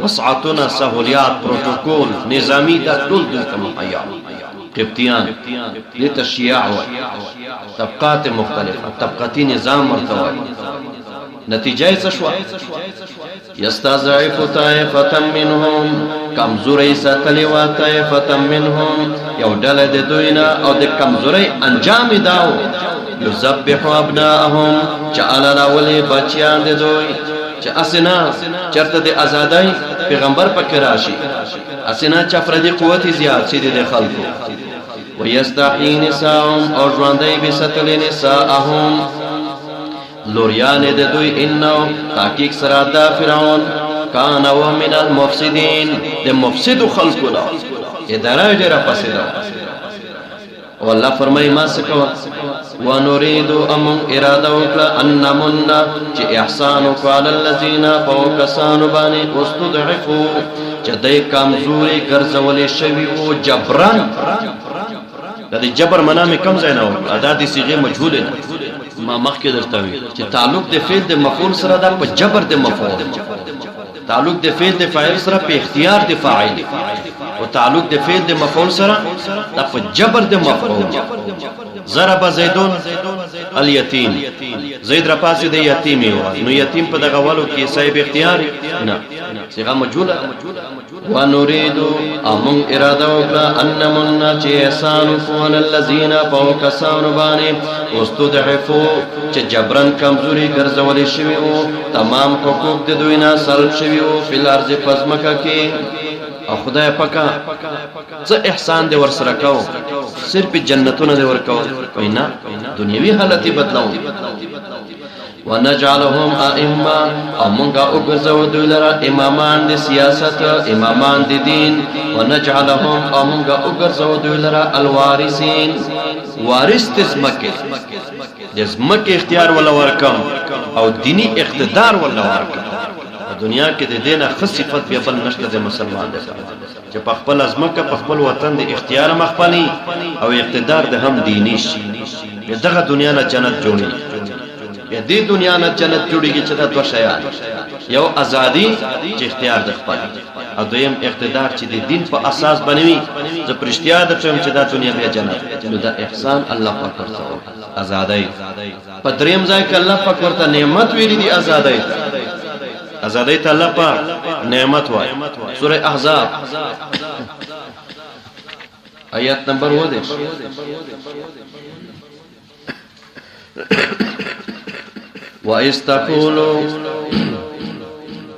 وسعتونه، سهولیات، پروتوکول نظامی، دا ټول دوی ته مهیا. قبطیان دې ته شیع وایي. طبقات مختلفه، طبقاتي نظام ورته وایي. نتیجه یې څه شوه؟ یستضعف طائفة منهم، کمزوري ساتلې وه، طائفة منهم، یو ډله د دوی نه، او د کمزورۍ انجام یې دا و، یذبح ابناءهم، چې حلالولې بچیان د دوی، چې هسې نه چېرته د ازادۍ پیغمبر پکې راشي. اسنه چې افرادي قوت زیات شي د خلکو. ويستحيي نساءهم او ژوندۍ به ساتلې نساءهم لوریان د دوی، انه تحقیق سره دا فرعون کان و من المفسدين د مفسدو خلکو نه، اداره ډیره فاسده. او الله فرمایي ما څه کوه؟ ونريد امون اراده وکړه ان نمن چې احسان وکړو علی الذین په کسانو باندې استضعفو چې دای کمزوري ګرځولې شوي وو جبران. د دې جبر معنا مې کم ځای نه وکړه، دا د صيغه مجهول نه. ما مخکې درته وی چې تعلق د فعل د مفعول سره ده په جبر د مفعول، تعلق د فعل د فاعل سره په اختیار د فاعل، او تعلق د فعل د مفعول سره د په جبر د مفعول. ضرب زیدون الیتیم، زید را پاسې د یتیم یو، نو یتیم په دغه ولو کې صاحب اختیار نه، صيغه مجهوله ده. ونريد امون اراده وکړه ان نمن چې احسان وکړو علی الذین په کسانو باندې استضعفو چې جبرن کمزوري ګرځولې شوي وو، تمام حقوق د دوی نه سلب شوي وو، فی الارض پزمکه کې. او خدای پاکه څه احسان دی ورسره کو؟ صرف جنتونه دی ورکول؟ وینا دنیوي حالت بدلو. ونجعلهم ائمه او مونږه وګرځو دوی لره امامان د سیاست، امامان د دین. ونجعلهم او مونږه وګرځو دوی لره الوارثین، وارث د ځمکې، د ځمکې اختیار ولا ورکم او دینی اقتدار ولا ورکم. په دنیا کې د دینه ښه صفت بیا بل نشته د مسلمان لپاره چې په خپل ځمکه، په خپل وطن د اختیار مخپلی او اقتدار د هم دینی شي. دغه دنیا نه جنت جوړي، بیا دې دنیا نه جنت جوړیږي چې دا دوه شیان، یو ازادي چې اختیار د خپل، او دویم اقتدار چې د دین په اساس باندې وي. زه پرشتیا درته وایم چې دا دنیا بیا جنت. نو دا احسان الله پاک ورته ازادۍ په دریم ځای کې الله پاک ورته نعمت ویلي دي. ازادۍ ته، ازادۍ ته الله پاک نعمت وایي. سوره احزاب آیت نمبر 29. وَإِذْ تَقُولُ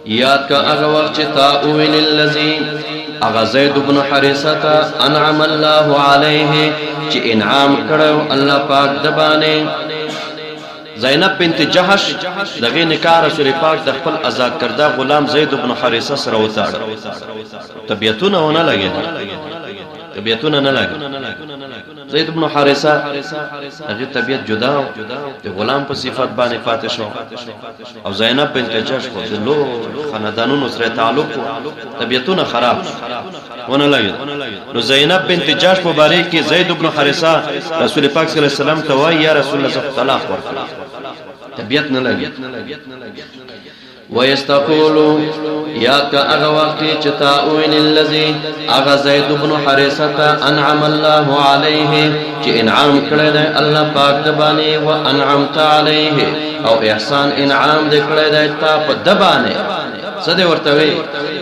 یاد کا هغه وخت چې تا وویل الذي هغه زید بن حارثه ته انعم الله علیه چې انعام کړو الله پاک د باندې. زینب بنت جحش دغه نکاح رسول پاک د خپل آزاد کرده غلام زید بن حارثه سره وتاړه. طبیعتونه ونه لګیدل، طبیعتونه نه لګي. زید بن حارثه هغه طبیعت جدا د غلام په صفت باندې پاتې شو، او زینب بنت جحش خو د لو خاندانونو سره تعلق، طبیعتونه خراب ونه لګي. نو زینب بنت جحش مبارک کې زید بن حارثه رسول پاک صلی الله علیه وسلم ته وایي یا رسول الله زه طلاق ورکړم، طبیعت نه لګي. ويستقولو یاد کا هغه وخت چې تا وویل الذي هغه زید بن حارثه ته انعم الله علیه چې انعام کړی دی الله پاک د باندې، و انعمت علیه او احسان انعام دې کړی دی تا په د باندې. څه دی ورته وی؟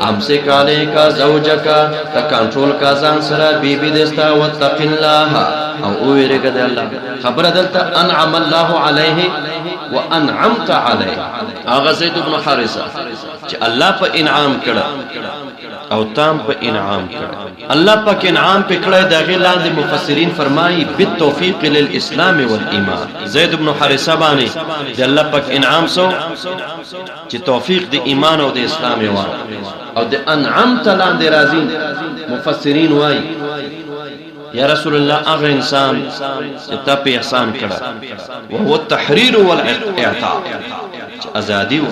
امسک علیک زوجک، ته کنټرول کا ځان سره بیبي دستا، واتق الله او وویریږه د الله. خبره دلته انعم الله علیه وانعمت علیه، هغه زید بن حارثه چې الله په انعام کړه او تام په انعام کړه، الله پاک انعام په کړه. د غی لاندې مفسرین فرمایي بالتوفیق للاسلام والایمان. زید بن حارثه باندې د الله پاک انعام سو چې توفیق د ایمان او د اسلام یې ورکړ. او د انعمت لاندې راځي مفسرین وایي یا رسول الله هغه انسان چې تا په احسان کړه، وهو التحریر والاعتاق، چې ازادي و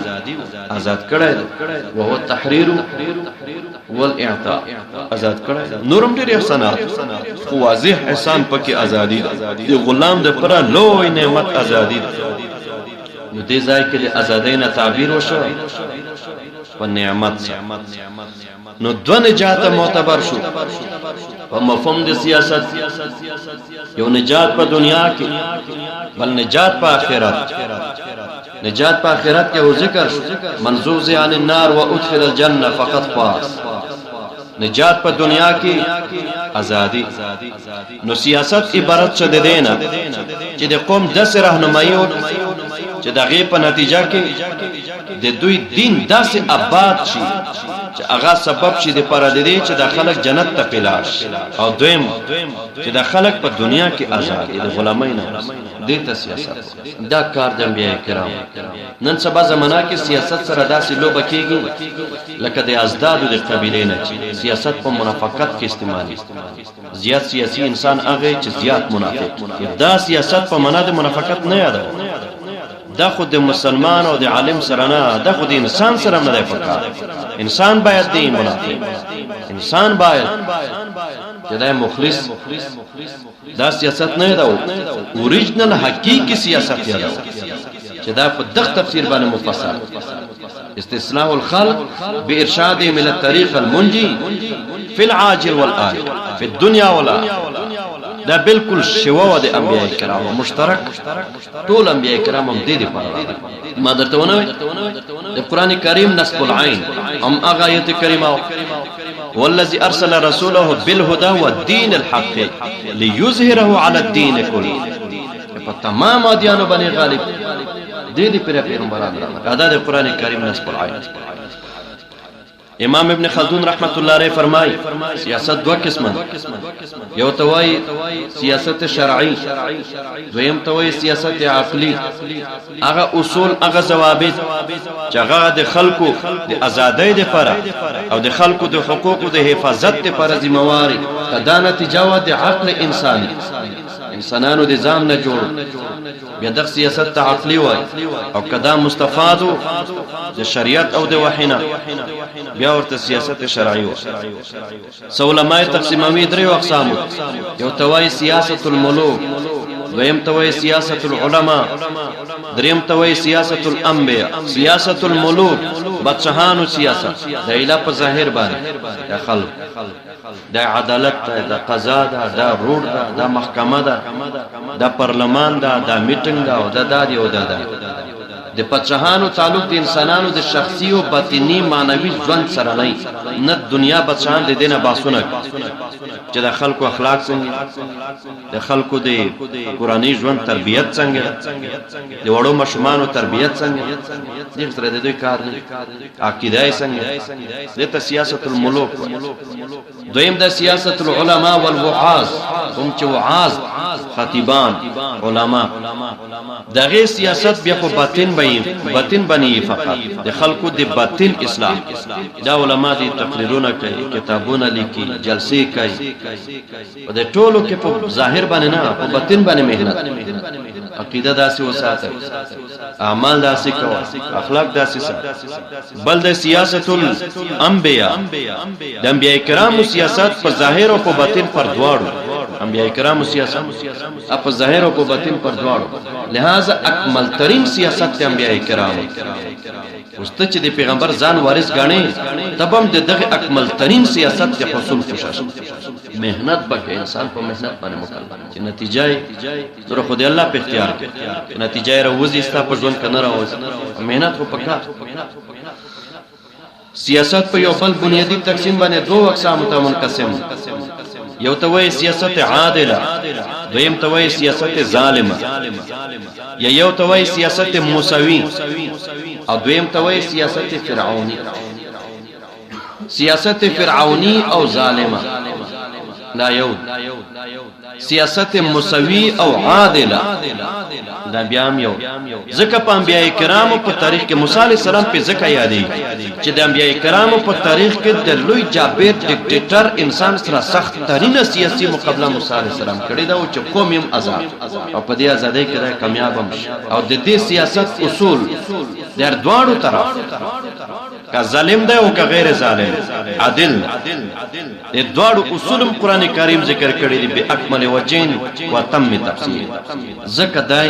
آزاد کړی دی، وهو التحریر والاعتاق آزاد کړی. نورم ډېر احسانات، خو واضح احسان پکې ازادي ده. د غلام د پره لوی نعمت ازادي ده. نو دې ځای کې د ازادۍ نه تعبیر وشو په نعمت سره. نو دوه نجات معتبر شو په مفهوم د سیاست، یو نجات په دنیا کې، بل نجات په آخرت. نجات په آخرت کې ذکر شو، من زوزع عن النار وادخل الجنه فقد فاز. نجات په دنیا کې ازادي. نو سیاست عبارت څه دی نه چې د قوم داسې راهنمایي وکړي چې د هغې په نتیجه کې د دوی دین داسې آباد شي. چې هغه سبب شي د پاره د دې چې د خلک جنت ته پلاړ شي، او دویم چې د خلک په دنیا کې آزاد د غلامۍ نه. دې ته سیاست. دا کار د انبیاء کرام. نن سبا زمانہ کې سیاست سره داسې لوبه کیږي لکه د ازدادو د قبیلې نه چې سیاست په منافقت کې استعمالي. زیات سیاسي انسان هغه چې زیات منافق. دا سیاست په معنا د منافقت نه یادو، دا خو د مسلمان او د عالم سره نه، دا خو د انسان سره نه دی پکار. انسان باید دی منافق، انسان باید چې دا مخلص. دا سیاست نه یادو، اوریجنل حقیقي سیاست یادو چې دا په دغه تفسیر باندې مفصل استصلاح الخلق بإرشادهم إلى الطريق المنجي في العاجل والآجل في الدنيا والآخرة. دا بالکل شیوه وه د انبیاء کرامو مشترک، ټول انبیاء کرام هم دې دپاره راغلي. ما درته ونه ویل د قرآن کریم نصب العین هم هغه آیت کریمه، والذي أرسل رسوله بالهدى والدين الحق ليظهره على الدين كله، په تمام ادیانو باندې غالب. دې دې پر پیغمبران راغلي. دا د قرآن کریم نصب العین. امام ابن خلدون رحمت الله علیه فرمای سیاست دوه قسمه، یو ته وای سیاست شرعي، دویم ته وای سیاست عقلی. هغه اصول، هغه ضوابط چې هغه د خلکو د ازادۍ لپاره او د خلکو د حقوقو د حفاظت لپاره ذمہواري، دا نتیجه وه د عقل انساني، انسانانو د ځان نه جوړ، بیا دغه سیاست ته عقلی وای. او کدا مستفادو د شریعت او د وحینا، بیا ورته سیاست شرعي وای. علماء تقسیموي دریو اقسامو، یو ته وای سیاست الملوک، دویم ته وای سیاست العلماء، دریم ته وای سیاست الانبیاء. سیاست الملوک، بادشاهانو سیاست، د اله په ظاهر باندې د خلق دا عدالت ده، دا قضا ده، دا روډ ده، دا محکمه ده، دا پارلمان ده، دا میټنګ ده، او دا دا دی او دا دا. د پادشاهانو تعلق د انسانانو د شخصي او باطني معنوي ژوند سره نه، نه دنیا بادشاهان د دینه باسونه چې د خلکو اخلاق څنګه، د خلکو د قرآني ژوند تربیت څنګه، د وړو ماشومانو تربیت څنګه، دې سره د دوی کار نه، عقیده یې څنګه. دې ته سیاست الملوک وایي. دویم د سیاست العلماء والوعاظ، هم چې وعاظ، خطیبان، علما، دغه سیاست بیا په باطن به باطن باندې، فقط د خلکو د باطن اصلاح. دا علما دي، تقریرونه کوي، کتابونه لیکي، جلسې کوي، په دې ټولو کې په ظاهر باندې نه، په باطن باندې مهنت، عقیده داسې وساته، اعمال داسې کوه، اخلاق داسې ساته. بل د سیاست الانبیاء، د انبیاء کرامو سیاست په ظاهر او په باطن پر دواړو. انبیاء کرامو سیاست په ظاهر او په باطن پر دواړو، لہذا اکمل ترین سیاست د انبیاء کرامو. اوس ته چې د پیغمبر ځان وارث ګڼې، ته به هم د دغه اکمل ترین سیاست د حصول کوشش مهنت به انسان په مهنت باندې مکلف چې نتیجه یې نور خو دې الله په اختیار کې، نتیجه یې راوځي ستا په ژوند که نه راوځي، مهنت خو پکار. سیاست په یو بل بنیادی تقسیم باندې دوو اقسامو ته منقسم، یو ته وایي سیاست عادله، دویم ته وایي سیاست ظالمه، یا یو ته وایي سیاست موسوي او دویم ته وایي سیاست فرعوني. سیاست فرعوني او ظالمه دا یو، سیاست مساوي او عادله دا بیا هم یو. ځکه په انبیاء کرامو په تاریخ کې موسی علیه السلام په ځکه یادېږي چې د انبیاء کرامو په تاریخ کې د لوی جابر ډیکټیټر انسان سره سخت ترینه سیاسي مقابله موسی علیه السلام کړې ده، او چې قوم یې هم آزاد او په دې ازادۍ کې دا کامیاب هم شي. او د دې سیاست اصول د هر دواړو طرف، که ظالم دی او که غیر ظالم، عادل، د دواړو اصول هم قرآن کریم ذکر کړی دی به اکمل وجین و تم تفصیل. ځکه دای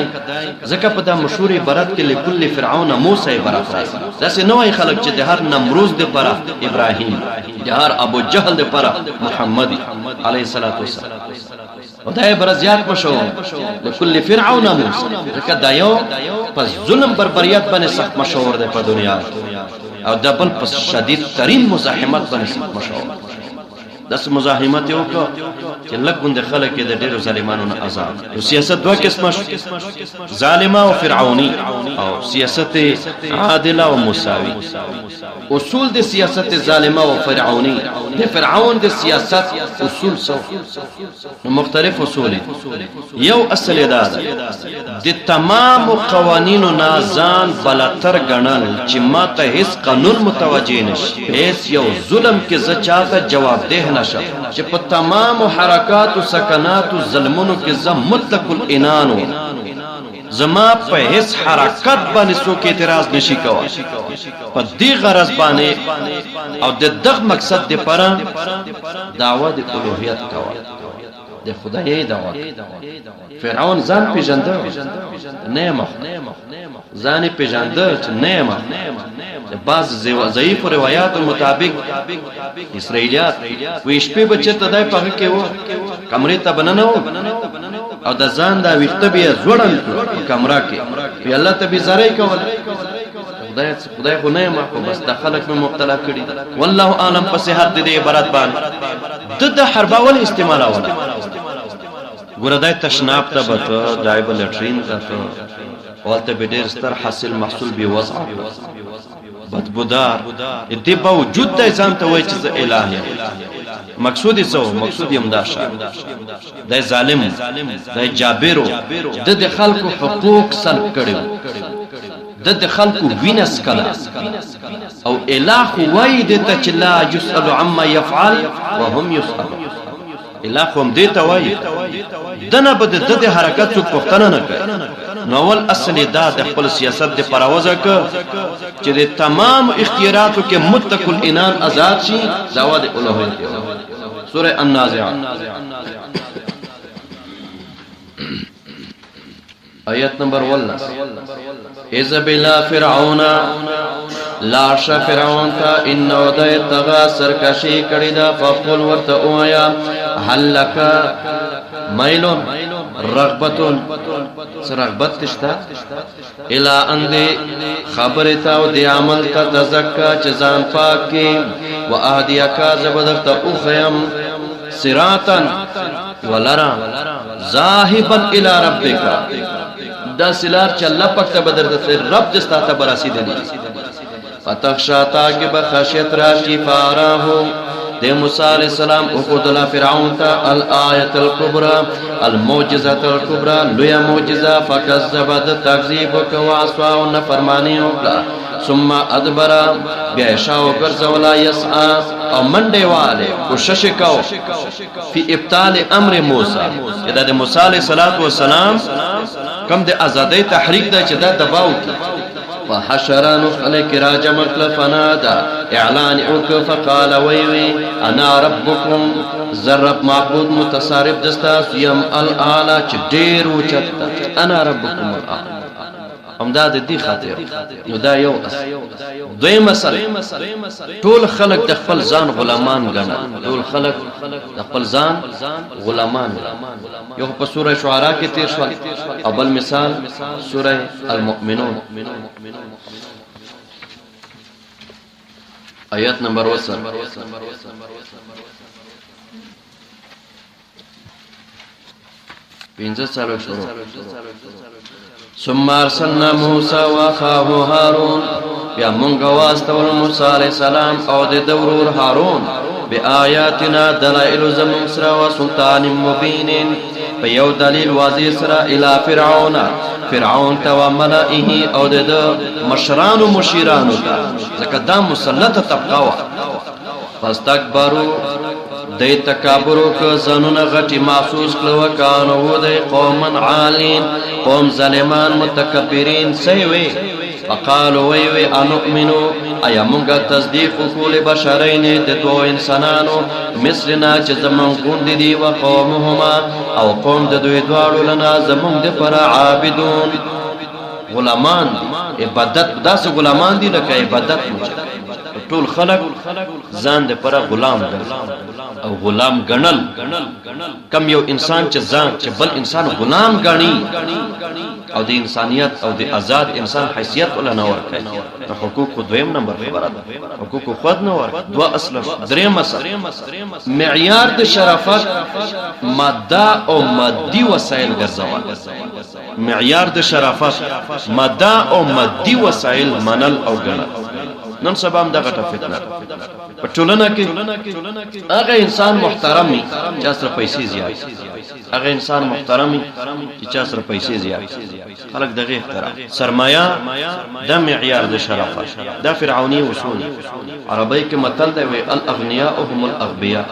ځکه په دا مشهور عبارت کې لکل فرعون موسی عبارت راځي. داسې نه وایي خلک چې د هر نمروز دپاره ابراهیم، د هر ابو جهل دپاره محمد علیه الصلاة والسلام. او دا عبارت زیات مشهور لکل فرعون موسی، ځکه دا یو په ظلم بربریت باندې سخت مشهور دی په دنیا کې، او دا بل په شدید ترین مزاحمت باندې سخت مشهور. داسې مزاحمت یې وکړ چې لږ غوندې خلک یې د ډېرو ظالمانو نه ازاد. نو سیاست دوه قسمه شو، ظالمه او فرعوني، او سیاست عادله او مساوي. اصول د سیاست ظالمه او فرعوني، د فرعون د سیاست اصول څه؟ نو مختلف اصول. یو اصل دا ده د تمام قوانینو نه ځان بلتر ګڼل چې ما ته هیڅ قانون متوجه نشي، هیڅ یو ظلم کې زه چاته جوابده نشم، چې په تمام حرکاتو سکناتو ظلمونو کې زه مطلق العنان وم، زما په هیڅ حرکت باندې څوک اعتراض نشي کولی. په دې غرض باندې او د دغه مقصد دپاره دعوه د الوهیت کوه، د خدایۍ دعوه. فرعون ځان پیژنده نه یم، ځان یې پیژنده چې نه یم. د بعض ضعیفو روایاتو مطابق اسرائیلیات وی شپې به چېرته دی په هغه کې و کمرې ته به ننوت او د ځان دا ویښته به یې ځوړند کړو په کمره کې، وی الله ته بېزارۍ کوله، خدای خدای خو نه یم، خو بس د خلک مې مبتلا کړي. والله اعلم په صحت د دې عبارت باندې. د حربه ولې استعمالوله؟ ګوره دی تشناب ته به ته، دی به لټرین ته ته، هلته به ډېر ستر حاصل محصول بې وضع کړ، بدبودار. دې باوجود دی ځان ته وایي چې زه الٰه یم. مقصود یې څه و؟ مقصود یې همدا شی دی، ظالم دی، جابر و، ده د خلکو حقوق سلب کړي وو، ده د خلکو وینه څکله، او الٰه خو وایي دې ته چې لا یسأل عما یفعل وهم یسألون. الٰه خو هم دې ته وایي دنه به د ده د حرکت څوک پوښتنه نه کوي. نو اول اصل یې دا د خپل سیاست د پروزه که چې د تمام اختیاراتو کې مطلق العنان آزاد شي، دعوه د الوهیت. سوره النازعات آیت نمبر 19. اذهب الى فرعون، لاشه فرعون ته، انه دی طغا، سرکشي کړی دا، فقل ورته وایا، هل لك میل رغبتون، څه رغبت شته، الی ان دی خبر ته او دی عمل ته، تزکا، چې ځان پاک کی، و اهدیک، زبدرته اوخیم، صراطا ولرا، ذاهبا الى ربک، دا سلار چې الله پاک ته بدرته، رب دې ستا ته برسیدلی، فتخشا، تاکه به خشیت راشي. فاراه، د موسی علیہ السلام او خدلا فرعون ته الآیت الکبرى، المعجزه الکبرى، لوی معجزه. فکذب، د تکذیب وکوا، او نفرمانی وکړه. ثم ادبر، بیا شاو ګرځولا، یسعا، او منډه والے کوشش کو، فی ابطال امر موسی، چې دا د موسی علیہ الصلوۃ والسلام کم د ازادۍ تحریک ده چې دا دباو کی. فحشران، خلق را جمع کړه، فنادا، اعلان وک، فقال، وی وی، انا ربکم، زرب معبود متصرف دستا یم، الاعلى، چې ډیر اوچت، انا ربکم الاعلى. همدا د دې خاطر. نو دا یو اصل. دویم اصل، ټول خلک د خپل ځان غلامان ګڼل، ټول خلک د خپل ځان غلامان. یو په سوره شعراء کې تیر شول، او بل مثال سوره المؤمنون آیت نمبر 7. پنځه څلور شروع. ثم ارسلنا موسی واخاه هارون، بیا مونږ واستول موسی علی السلام او د ورور هارون، بیااتنا، دلائل زمون سره، او سلطان مبین، په یو دلیل واضح سره، الی فرعون، فرعون ته، و ملئه، او د مشرانو مشیرانو ته، ځکه دا مسلطه طبقه وه. فاستكبروا، دی تکبر وکړ، ځانونه غټي محسوس کړه، وکانو و دی قوما عالین، قوم ظالمان متکبرین. سی وی؟ فقالو، وی وی، انؤمنو، ایا مونږه تصدیق وکړو، لبشرین، د دوو انسانانو، مثلنا، چې زمونږ غوندې دي، و قومهما، او قوم د دوی دواړو، لنا، زمونږ د پر، عابدون، غلامان دي، عبادت داسې غلامان دي لکه عبادت مو چې. ټول خلک ځان د پر غلام ګرځي او غلام ګڼل. کم یو انسان چې ځان چې بل انسان غلام ګڼي او د انسانیت او د آزاد انسان حیثیت ولا نه ورکوي، نو حقوق دویم نمبر خبره ده، حقوق خود نه ورکوي. دوه اصل. دریم اصل، معیار د شرافت ماده او مادي وسایل ګرځول. معیار د شرافت ماده او مادي وسایل منل او ګڼل. نن سبا هم دغه فتنه ده په ټولنه کې. هغه انسان محترم وي چې سره پیسې زیات، هغه انسان محترم وي چې چا سره پیسې زیات، خلک دغه احترام. سرمایه د معیار د شرافت، دا فرعوني اصول. عربی کې متل دی، وی الاغنیاء هم الاغبیاء،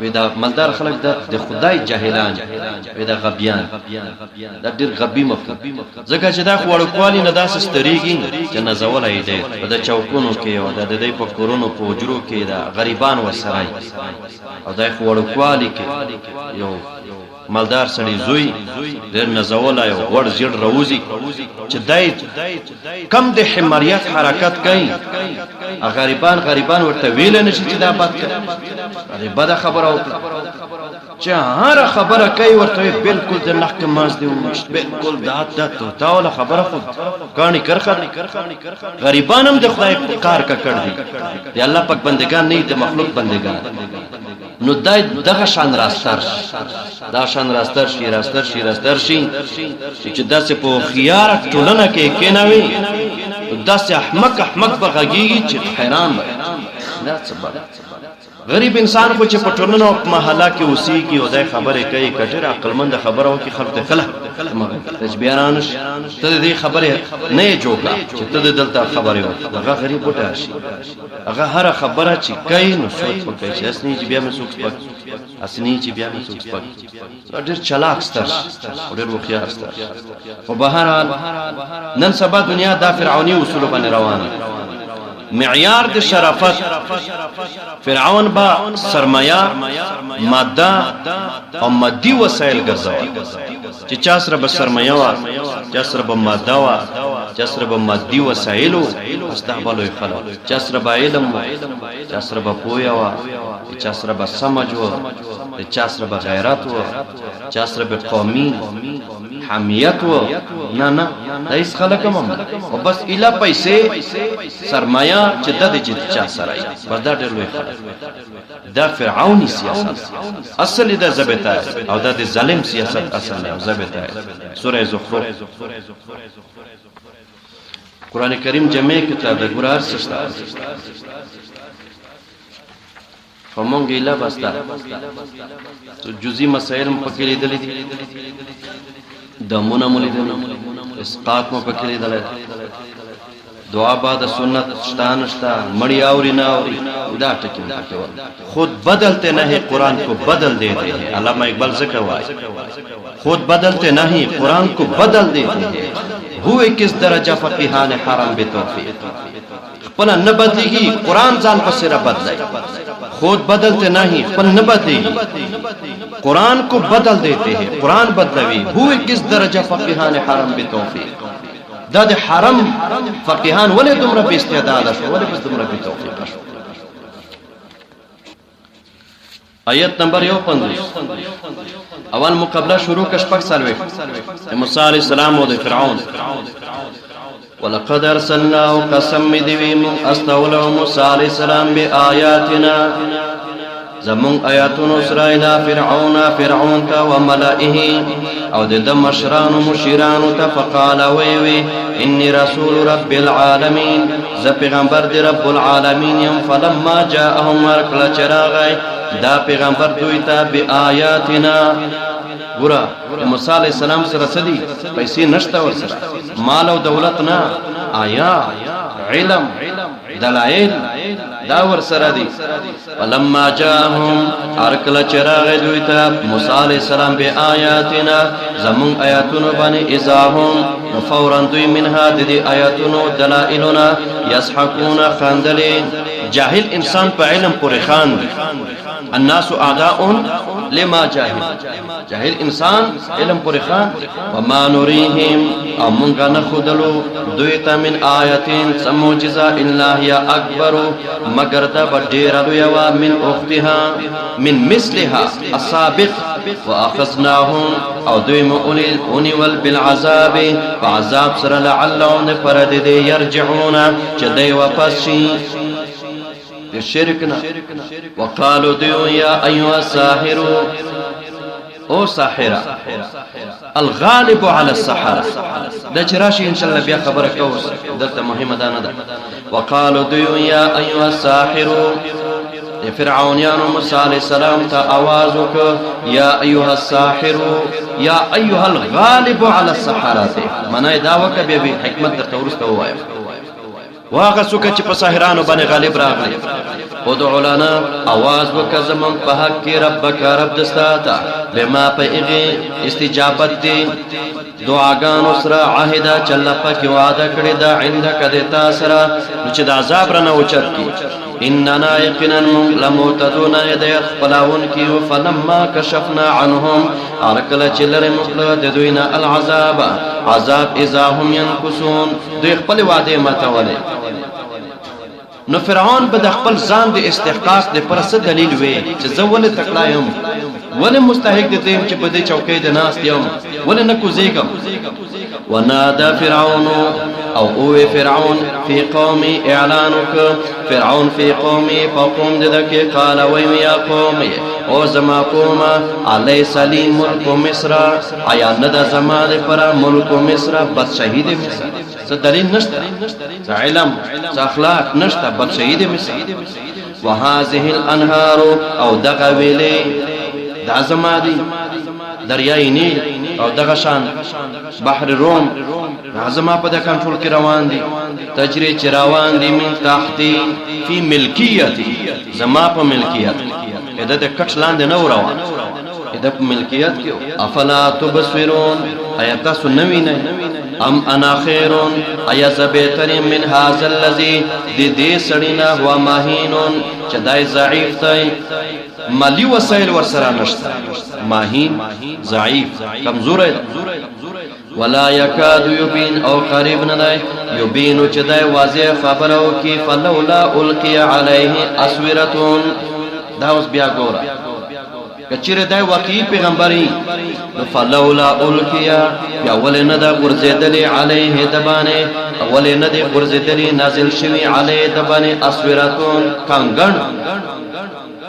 وی دا مالدار خلک د خدای جاهلان، وی دا غبیان، دا ډیر غبي مخلوق، ځکه چې دا خو وړوکوالي نه داسې سترېږي چې نازولی یې دی په د چوکونو کې او د دوی په کورونو په حجرو کې دا غریبان ورسره، او دا خو وړوکوالي کې یو مالدار سړي زوی ډېر نازولی او غوړ زیړ راوځي، چې دی کم د حماریت حرکت کوي، غریبان غریبان ورته ویلی نه شي چې دا بد کوي، هغې بده خبره وکړه، چې هره خبره کوي ورته وایي بالکل د نخ کې ماز دی وویشت، بالکل دا دا تا والا خبره خو کاڼي کرښه ده. غریبان هم د خدای په کار ککړ دي، د الله پاک بندګان نه، د مخلوق بندګان. نو دا دغه شان راستر شي، دا شان راستر شي، راستر شي، راستر شي، چې داسې په هوښیاره ټولنه کې کېنوي، داسې احمق احمق به غږېږي چې حیران به دا څه بد. غریب انسان خو چې په ټولنه او په محله کې اوسېږي او دی خبرې کوي، که ډېره عقلمنده خبره وکړي، خلکو ته کله ته چې بیا رانه شي، ته د دې خبرې نه یې جوړه چې ته د دلته خبرې وکړې. هغه غریب وټه شي، هغه هره خبره چې کوي نو سوچ پکې چې هسې نه چې بیا مې څوک سپک، هسې نه چې بیا مې څوک سپک. ډېر چلاک ستر شي او ډېر هوښیار ستر شي. خو بهرحال نن سبا دنیا دا فرعوني اصولو باندې روانه. معیار د شرافت فرعون با سرمایه، ماده او مادي وسایل ګرځول، چې چا سره به سرمایه وه، چا سره به ماده وه، چا سره به مادي وسایل وو، بس دا به لوی خلک. چا سره به علم وو، چا سره به پوهه وه، چا سره به سمج وو، چا سره به غیرت وو، چا سره به قومي حمیت وو، نه نه، دا هیڅ خلک هم نه، او بس اله پیسې، سرمایه چې د دې چې چا سره وي، بس دا ډېر لوی خلک. دا فرعوني سیاست اصل دا ضابطه او دا د ظالم سیاست اصل او ضابطه. سوره زخرف، قرآن کریم جمع کتاب د ګور هر څه شته، خو مونږ یې لا بس دا څو جزئي مسایل مو پکې لیدلي دي، دمونه مو لیدلي، اسقاط مو پکې لیدلی، دعا بعد سنت شته نشته، مړی اوري نه اوري، دا ټکي مو پکې ول. خود بدلتے نہیں قرآن کو بدل دیتے ہیں، علامہ اقبال ذکر وای، خود بدلتے نہیں قرآن کو بدل دیتے ہیں، ہوئے کس درجہ فقیهان حرم بے توفیق. خپل نه بدلیږي، قرآن ځان پسې را بدلای. خود بدلتے نہیں، خپل نه بدلیږي، قرآن کو بدل دیتے ہیں، قرآن بدلوي. ہوئے کس درجہ فقیهان حرم بے توفیق. دا د حرم فقیهان ولې دومره بې استعداده شو، ولې بس دومره بې توفیقه شو؟ آیت نمبر 51، اول مقابله شروع کش 46 د موسی علیه السلام او د فرعون. ولقد ارسلنا، قسم دی وی مون استولو موسی علیه السلام بآیاتنا، زمون آیاتونو سره، الی فرعون، فرعون ته، وملئه، او د مشرانو مشیرانو ته. فقال، وی وی، انی رسول رب العالمین، ز پیغمبر دی رب العالمین یم. فلما جاءهم، ورکړه چراغی دا پیغمبر دوی ته، بیااتنا. ګوره، موسی علی السلام سره سدي پیسې نشته ورسره، مال او دولت نه، آیا علم، دلائل دا ورسره دي. فلما جاءهم، ارکل چراغ دوی ته موسی علی السلام، بیااتنا، زمون آیاتونو باندې، اذا هم، فورا دوی، منها، د دې آیاتونو دلائلنا، یضحکون، خندلې. جاهل انسان په علم پورې خاندي. الناس اعداء لما جاهل، جاهل انسان علم پورې خان. وما نريهم، او مونږ نه ښودلو دوی ته من آیتین څه معجزه، الا هي اکبر، مګر دا به ډېره لویه وه، من اختها من مثلها السابق. واخذناهم، او دوی مو ونیول، بالعذاب، په عذاب سره، لعلهم دپاره د دې، يرجعون، چې دوی واپس شي د شرک نه. وقالو، دیو، یا ایها الساحر، او ساحره، الغالب على السحرة. دا چې راشي ان شاء الله بیا خبره کوو، دلته مهمه ده نه ده. وقالو، دیو، یا ایها الساحر، د فرعونیانو موسی علیه السلام ته आवाज وکړ، یا ایها الساحر، یا ایها الغالب على السحرة. معنی دا وکړه، بیا به حکمت درته وروسته ووایم. واغه څوک چې په ساحرانو باندې غالب راغلی، ادعو لنا، आवाज وکړه زمون په حق کې، ربک، رب دستا ته، بما، په هغه استجابت دی دعاګانو سره، عهدا، چې الله پاک وعده کړې ده، عندک، د تا سره، نو چې د عذاب رانه اوچت کی. اننا، یقینا مونږ، لمهتدون، هدایت خپلوونکي. فلما کشفنا عنهم، هر کله چې لرې مو کړه د دوی نه، العذاب، عذاب، اذا هم ينكثون، دوی خپل وعده ماتولې. نو فرعون به د خپل ځان د استحقاق د پر څه دلیل وي چې زه ولې تکړه یم، ولې مستحق د دې یم چې په دې چوکۍ د ناست یم، ولې نه کوزیږم؟ ونادى فرعون، او اوه فرعون، فی قومه، اعلان وک فرعون، فی قومه، په قوم د کې، قال، وی، یا قوم، او زما قومه، الیس لی ملک مصر، آیا نه د زما د پر ملک مصر، بادشاهي د مصر؟ څه دلیل نشته، څه علم، څه اخلاق نشته، بادشاهي د مصر. وهذه الانهار، او دغه ویلې دا زما دي، دریای نیل او دغه شان بحر روم، دا زما په د کنټرول کې روان دي، تجری، چې روان دي، من تحتی، فی ملکیتی، زما په ملکیت کې، د کټ لاندې نه روان، د په ملکیت کې. افلا تبصرون، ایا تاسو نه وینئ؟ ام انا خیرون، ایا زه بهتر، من هذا الذی، د دې سړي نه، هو مهینون، چې دای ضعیف دی، مالی وسایل ورسره نشته، مهین، ضعیف، کمزوری دی. ولا یکاد یبین، او قریب نه دی، یبین، چې دی واضح خبره وکړي. فلولا القی علیه اسورتون. دا اوس بیا ګوره، کچېرې دی واقعي پیغمبري، نو فلولا القیا، بیا ولې نه ده غورځېدلې، علیه، د باندې، ولې نه دی غورځېدلې، نازل شوي، علیه، د باندې، اسورتون، کنګڼ،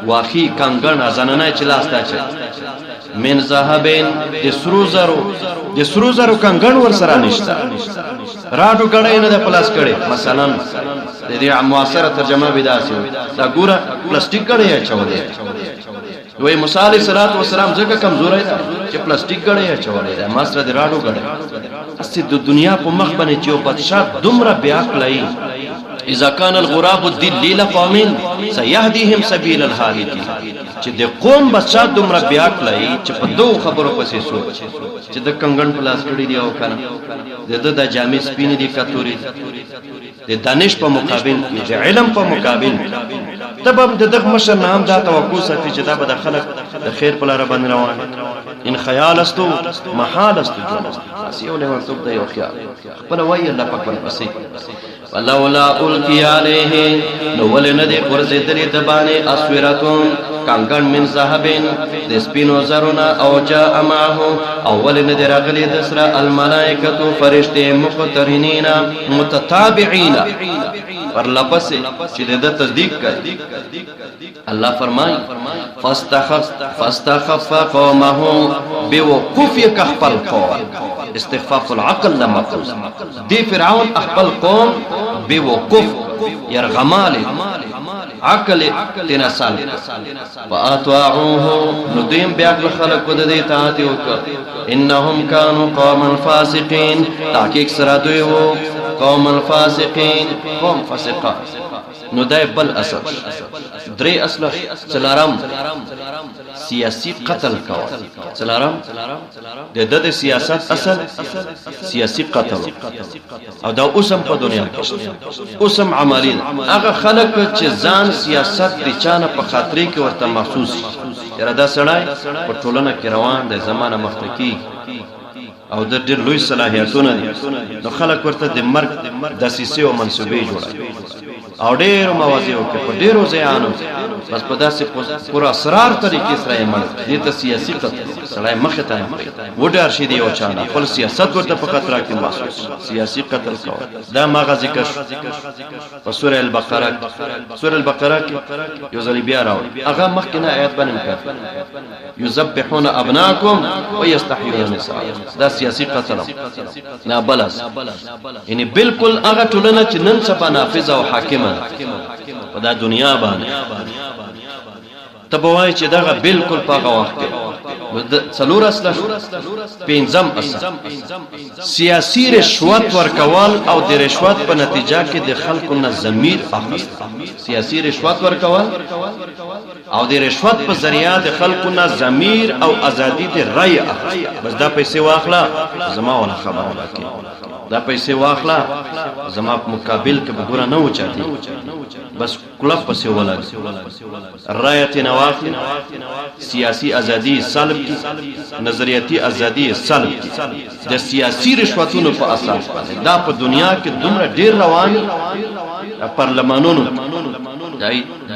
واخی، کنګڼ، زنانه چې لاس ته اچوي، من ذهبین، د سرو زرو کنګڼ ور سره نشته، راډو ګړی نه د پلاس کړي. مثلا د دې معاصره ترجمه به داسې، دا ګوره پلاستیک ګړی اچولې. وای موسی علیه الصلاۃ والسلام ځکه کمزوري ده چې پلاستیک ګړی اچولې ده، ما سره د راډو ګړی. اسی د دنیا په مخ باندې چې یو بادشاہ دومره بیا عقلای، اذا كان الغراب الدلیل قوم سيهديهم سبيل الهالك، چې د قوم بادشاہ دومره بیا عقلای چې په دوه خبرو پسې سوچ چې د کنګن پلاس کړی دی او کنه، د د جامې سپینې دي کتوري، د دانش په مقابل کې، د علم په مقابل کې، ته به د دغه مشر نه هم دا توقع ساتي چې دا به د خلک د خیر په لاره باندې روان. ان خیال استو محال استو جون، اسی یو لیونتوب دی، یو خیال خپل وایي. الله پاک ورپسې، فلولا القی علیه، نو ولې نه دی غورځېدلې د باندې، اسورتون، کنګن، من ذهبین، د سپینو زرونه، او جاء معه، او ولې نه دی راغلي د سره، الملائکة، فرشتې، مقترنین، متتابعین، پر لپسې چې د تصدیق کوي. الله فرمای، فاستخف قومه، بوقوف یک خپل قوم، استخفاف العقل لما مأخوذ دی. فرعون خپل قوم بوقوف، يرغمال عقل تنسل. فاطاعوه، نو دیم بیا خلق د دې اطاعت وکړ. انهم كانوا قوما فاسقين، تحقیق سره دوی وو، قوما فاسقين، قوم فاسقان. نو دا بل اصل، درې اصل. څلورم سیاسي قتل کول. څلورم د د سیاست اصل سیاسي قتل، او دا اوسم په دنیا کې اوسم عملی ده. هغه خلک چې ځان سیاست د چانه په خاطرې کې ورته محسوس شي، یاره دا سړی په ټولنه کې روان دی، زمانه مخته کېږي او د ډېر لوی صلاحیتونه دي، نو خلک ورته د مرګ دسیسې او منصوبې جوړوي او ډېرو مواضعو کې په ډېرو ځایانو بس په داسې پر اسرار طریقې سره یې مړ. دې ته سیاسي قتل، سړی مخې ته یې وډار شي د یو چا نه، خپل سیاست ورته په خطره کې محسوس، سیاسي قتل کول. دا ماغه ذکر شو په سوره البقره کې. سوره البقره کې یو ځل بیا راوړي هغه مخکې نه آیات باندې کافي، یذبحون ابناکم ویستحیون نساءکم. دا سیاسي قتل نه بلس، یعنی بالکل هغه ټولنه چې نن سبا نافذه او حاکمه ده په دا دنیا باندې، ته به وایې چې دغه بالکل په هغه وخت کې. نو څلور اصله شو. پنځم اصل سیاسي رشوت ورکول او د رشوت په نتیجه کې د خلکو نه ضمیر اخیستل. سیاسي رشوت ورکول او د رشوت په ذریعہ د خلکو نه ضمیر او ازادي د رای اخیستل. بس دا پیسې واخله زما ولا خبره وکړي، دا پیسې واخله زما په مقابل کې به ګوره نه وچاتي، بس کلب پسې ولګ، رایه ترې نه واخلي، سیاسي ازادي یې سلب کړي، نظریاتي ازادي یې سلب کړي د سیاسي رشوتونو په اساس باندې. دا په دنیا کې دومره ډېر روان پارلمانونو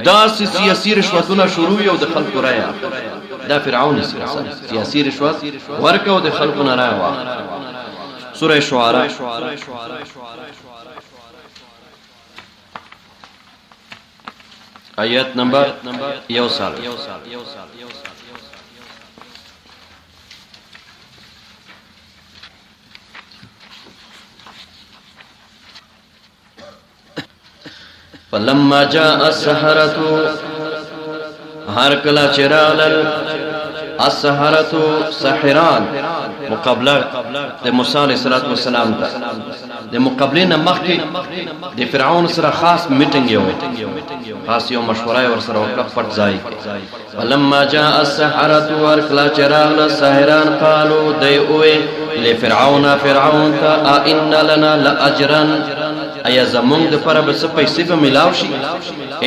داسې سیاسي رشوتونه شروع او د خلکو رایه. دا فرعون سیاست، سیاسي رشوت ورکه او د خلکو نه رایه واخله. سوره شعراء آیت نمبر 1 سال. فلما جاء السحرة، هر کله چې راغلل السحرة ساحران مقابله د موسی علیه السلام ته، د مقابلې نه مخکې د فرعون سره خاص میټینګ یو خاص یو مشوره یې ورسره وکړه پټ ځای کې. فلما جاء السحرة، هر کله چې راغله ساحران، قالو دی اوې لفرعون فرعون ته ائن لنا لأجرا، ایا زمونږ دپاره به څه پیسې به میلاو شي؟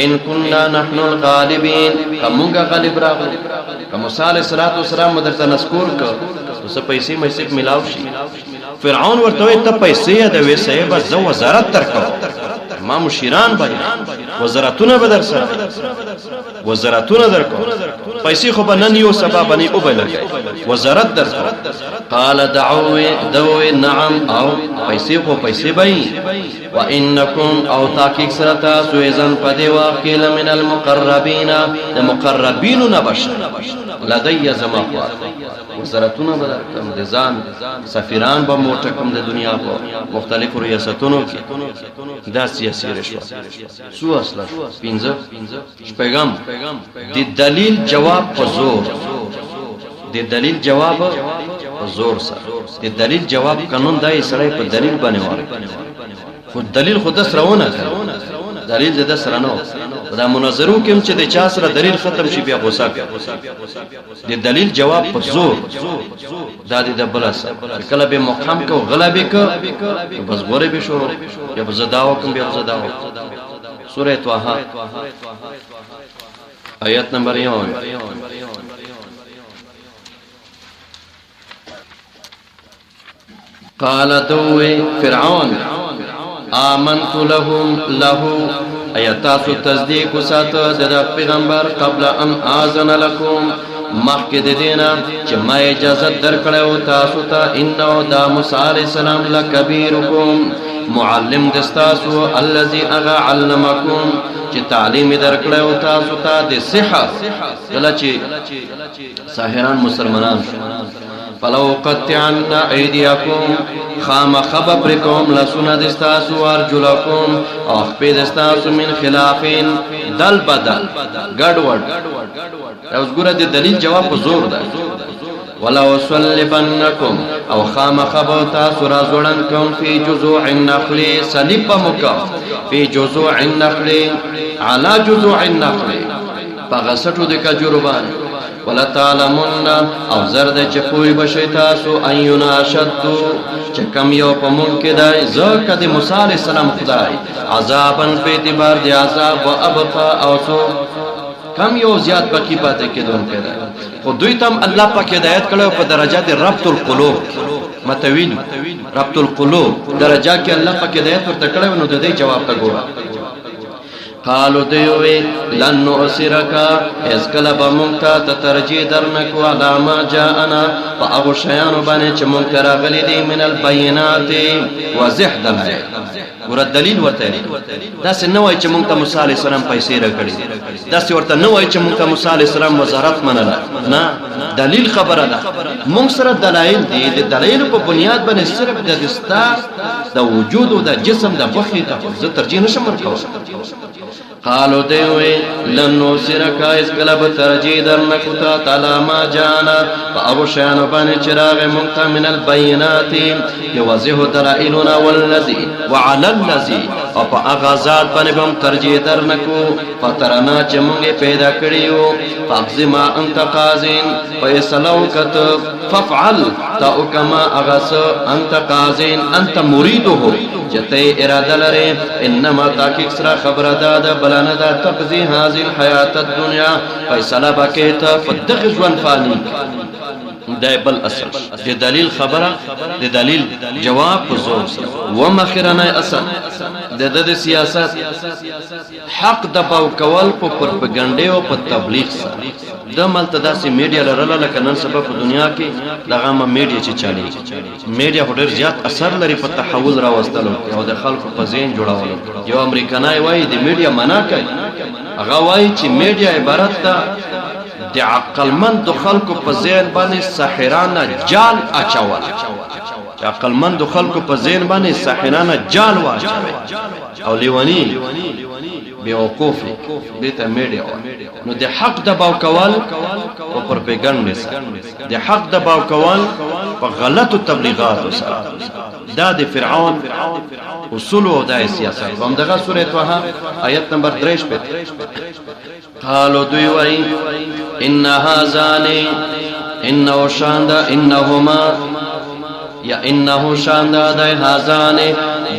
ان كنا نحن الغالبین، که مونږ غالب راغلو، که موسی علیه السلام مو درته نسکور کړ، نو څه پیسې میسې به میلاو شي؟ فرعون ورته وایي ته پیسې یادوې صاحبه، زه وزارت درکوم، ما مشیران به وزارتونه به درسره وزارتونه درکوم، پیسې خو به نن یو سبا به نه وبه لګوي، وزارت درکوم. قال دعوي دوي نعم، او پیسې خو پیسې به وي، وانکم او تحقیق سره تاسو اذن په دې وخت کې لمن المقربین، د مقربینو نه به شئ، لدی زما خوا وزارتونه به درکړم، د ځان سفیران به مو ټکم د دنیا په مختلفو ریاستونو کې. دا سیاسي رشوت څو اصله شو؟ پنځه. شپږم د دلیل جواب په زور، د دلیل جواب په زور سره. د دلیل جواب قانون دای سړی په دلیل باندې ورکړي، خو دلیل خو د سره ونه کړ، دلیل د سره نه. دا مناظرو کې هم چې د چا سره دلیل ختم شي بیا غوسه کوي. د دلیل جواب په زور دا د بل سره کله به مقام کو غلا به کو، بس غوري به شروع، یا به زدا وکم بیا زدا وکم. سوره طه آیت نمبر 1. قال دوی فرعون آمنت لهم له، ایا تاسو تصدیق وساته د پیغمبر قبل ان آذن لكم، مخکې د دینه چې ما اجازه درکړی او تاسو ته، انه دا موسی علیه السلام لکبیرکم معلم د ستاسو، الذي اغه علمکم چې تعلیم درکړی او تاسو ته د سحر. کله چې ساحران مسلمانان شو، فلو قطعن ایدیکم، خامخا به پرې کوم لاسونه د ستاسو، ارجلکم او خپې د ستاسو، من خلافین دل بدل ګډوډ. اوس ګوره د دلیل جواب په زور ده. ولأصلبنکم او خامخا به تاسو را ځوړند کوم فی جذوع النخل، صلیب به مو کوم، فی جذوع النخل، علی جذوع النخل، په هغه سټو د کجورو باندې. ولتعلمن او زر دی چې پوه به شئ تاسو اینا اشد، چې کم یو په مونږ کې دی، زه که د موسی علیه السلام خدای عذابا په اعتبار د عذاب و ابقا، او څوک کم یو زیات باقي پاتې کېدونکی دی. خو دوی ته هم الله پاک هدایت کړی په درجه د ربط القلوب، متویل ربط القلوب درجه کې الله پاک هدایت ورته کړی. نو د دې جواب ته ګوره، قالو دیوی لن نؤثرک، هیڅ کله به مونږ ته ته ترجیح درنکو، علی ما جاءنا، په هغو شیانو باندې چې مونږ ته راغلي دي، من البینات، واضح دلایل. ګوره دلیل ورته، داسې نه وایي چې مونږ ته موسی علیه السلام پیسې راکړي، داسې ورته نه وایي چې مونږ ته موسی علیه السلام وزارت منله، نه، دلیل خبره ده، مونږ سره دلایل دي، د دلایلو په بنیاد باندې صرف د ستا د وجود او د جسم د غوښې ته زه ترجیح نشم ورکولی. قالو دیوی لن نوسرک، هیڅ کله به ترجیح درنکو تا تعالی ما جانا، په هغو شیانو باندې چې راغی مونږ ته، من البینات، د واضحو دلایلونه، والذي وعلی الذي، او په هغه ذات باندې به هم ترجیح درنکو، فطرنا، چې مونږ یې پیدا کړي یو. فاقض ما انت قاضین، فیصله وکړه ته، فافعل، تا وکړه، ما هغه څه، انت قاضین، انت مریده، چې ته یې اراده لرې. انما، تحقیق سره خبره دا ده، بله نه ده، تقضي هذه الحیات الدنیا، فیصله به کوې ته په دغه ژوند فاني. دا بل اصل د دلیل خبره، د دلیل جواب په زور سره. ومخرنه اصل د د سیاست حق د باو کول په پرپګنډې او په تبلیغ سره. د ملته داسې میډیا لرله لکه نن سبا په دنیا کې دغه ما میډیا چې چلی. میډیا خو ډېر زیات اثر لري په تحول راوستلو او د خلکو په ذهن جوړولو. یو امریکنای وایي د میډیا منع کوي، هغه وایي چې میډیا عبارت ده د عقلمند خلکو په ذهن باندې ساحرانه جال اچول، چې عقلمند خلکو په ذهن باندې ساحرانه جال واچوي او لیونی بیوقوف دې ته میډیا وایي. نو د حق د باو کول په پروپاګاندا سره، د حق د باو کول په غلطو تبلیغاتو سره، دا د فرعون اصول او د سیاست. هم دغه سورې طه آیت نمبر 3 په قالو دوی وای ان هذان، انه شان دا، انهما یا انه شان دا د هذان،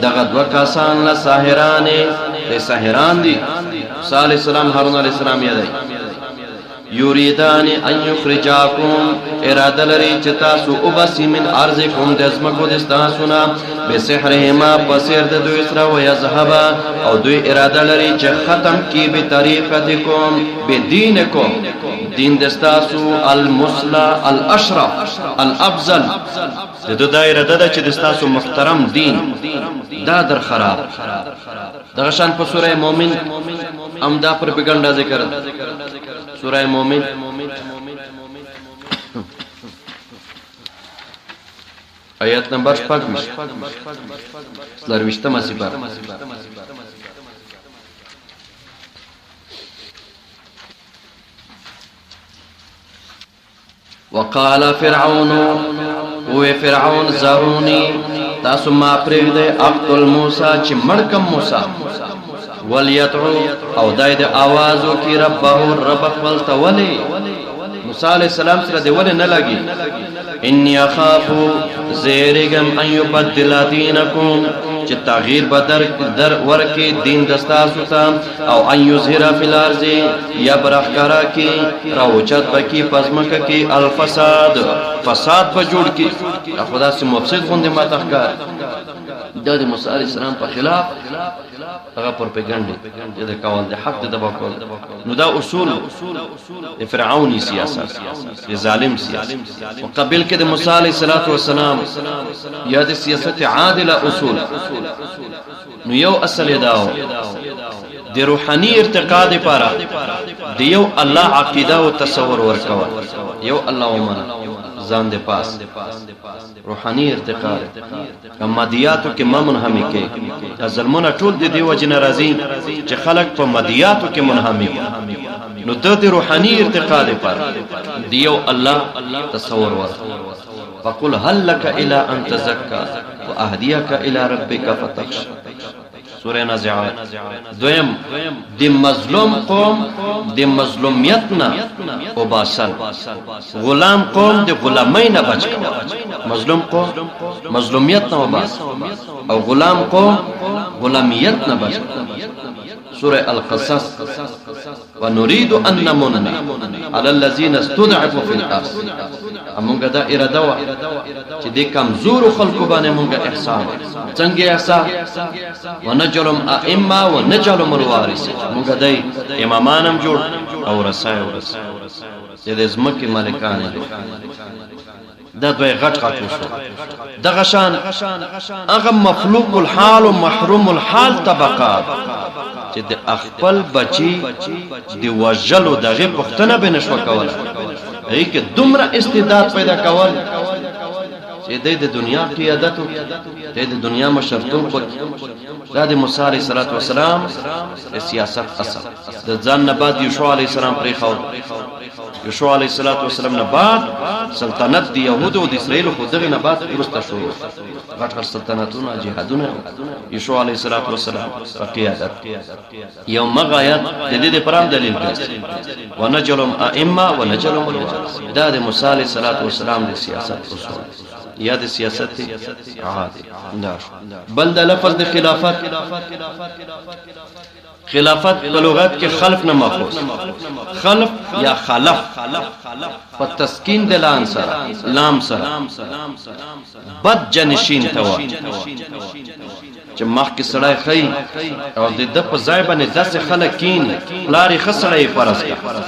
دغه دوه کسان، له ساحران، د ساحران دي، موسی علیہ السلام، هارون علیہ السلام یې دی. یریدان ان یخرجاکم، اراده لري چې تاسو وباسي، من ارضکم، د ځمکو د ستاسو نه، بسحرهما، په سحر د دوی سره، ویذهبا، او دوی اراده لري چې ختم کی، بطریقتکم، بدینکم، دین د ستاسو، المثلی الاشرف الافضل. د ده دا اراده ده چې د ستاسو محترم دین دا در خراب. دغه شان په سوره مؤمن هم دا پروپاګاندا ذکر. سوره مؤمن آیت نمبر 26، 24مه سپاره. وقال فرعون، او فرعون، زرونی، تاسو ما پرېږدئ، اقتل موسی، چې مړ کم موسی، ولیدعو، او دای د आवाज وکي، ربه، رب خپل ته. ولی موسی علیہ السلام سره دی ولې نه لګي؟ انی اخافو، زیرګم، ان یبدل دینکم، چې تغییر به در در ورکی دین د ستاسو ته، او ان یظهر فی الارض، یا برخکارا کی راوچت بکی پزمکه کی، الفساد، فساد به جوړ کی. خدا سي مفسد غوندې ما تخکار. دا د موسی علیه السلام په خلاف هغه پروپاګاندا چې د کول، د حق د دبا کول. نو دا اصول د فرعوني سیاست، د ظالم سیاست. مقابل کې د موسی علیه السلام یا د سیاست عادله اصول. نو یو اصل داو د روحاني ارتقا لپاره د یو الله عقیده او تصور ورکول، یو الله ومنه، ځان د پاس روحاني ارتقا. مادیاتو کې ما منهمک کې. دا ظلمونه ټول د دې وجه نه راځي چې خلک په مادیاتو کې منهمک. نو د روحاني ارتقا لپاره د یو الله تصور ورکړ. فقل هل لك الى ان تزكى واهديك الى ربك فتخشى. سوره نازعات. دویم، د مظلوم قوم د مظلومیت نه وباسل، غلام قوم د غلامۍ نه بچ کول. مظلوم قوم مظلومیت نه وباسل او غلام قوم غلامیت نه بچ کول. سوره القصص. ونريد ان نمن على الذين استضعفوا في الارض. مونږ دا اراده وه چې د کمزورو خلکو باندې مونږ احسان. څنګه احسان؟ ونجعلهم ائمه ونجعلهم الوارثین. مونږ دای امامان هم جوړ او رسای چې د ځمکې مالکان دي. دا دوی غټ غټ وشو. دغه شان هغه مفلوق الحال او محروم الحال طبقات چې د خپل بچی د وژلو دغه پوښتنه به نشو کوله، هغې کې دومره استعداد پیدا کول چې دی د دنیا قیادت وکړي، دی د دنیا مشرتوب وکړي. دا د موسی علیه الصلاة والسلام د سیاست اصل. د ځان نه بعد یوشع علیه السلام پرېښود. یوشع علیه الصلاة والسلام نه بعد سلطنت د یهودو او د اسرائیلو خو دغې نه بعد وروسته شروع غټ غټ سلطنتونه جهادونه یوشع علیه الصلاة والسلام په قیادت. یو مغایت د دې لپاره هم دلیل ګرځي. ونجلهم ائمه ونجلهم الوارث. دا د موسی علیه الصلاة والسلام د سیاست اصول یا د سیاست عادي. دا بل د لفظ د خلافت. خلافت په لغت کې خلف نه ماخوذ، خلف یا خلف په تسکین د لام سره، لام سره بد جنشین ته وایي چې مخکې سړی ښي او د ده په ځای باندې داسې خلک کیني، پلار یې ښه سړی یې فرض کړه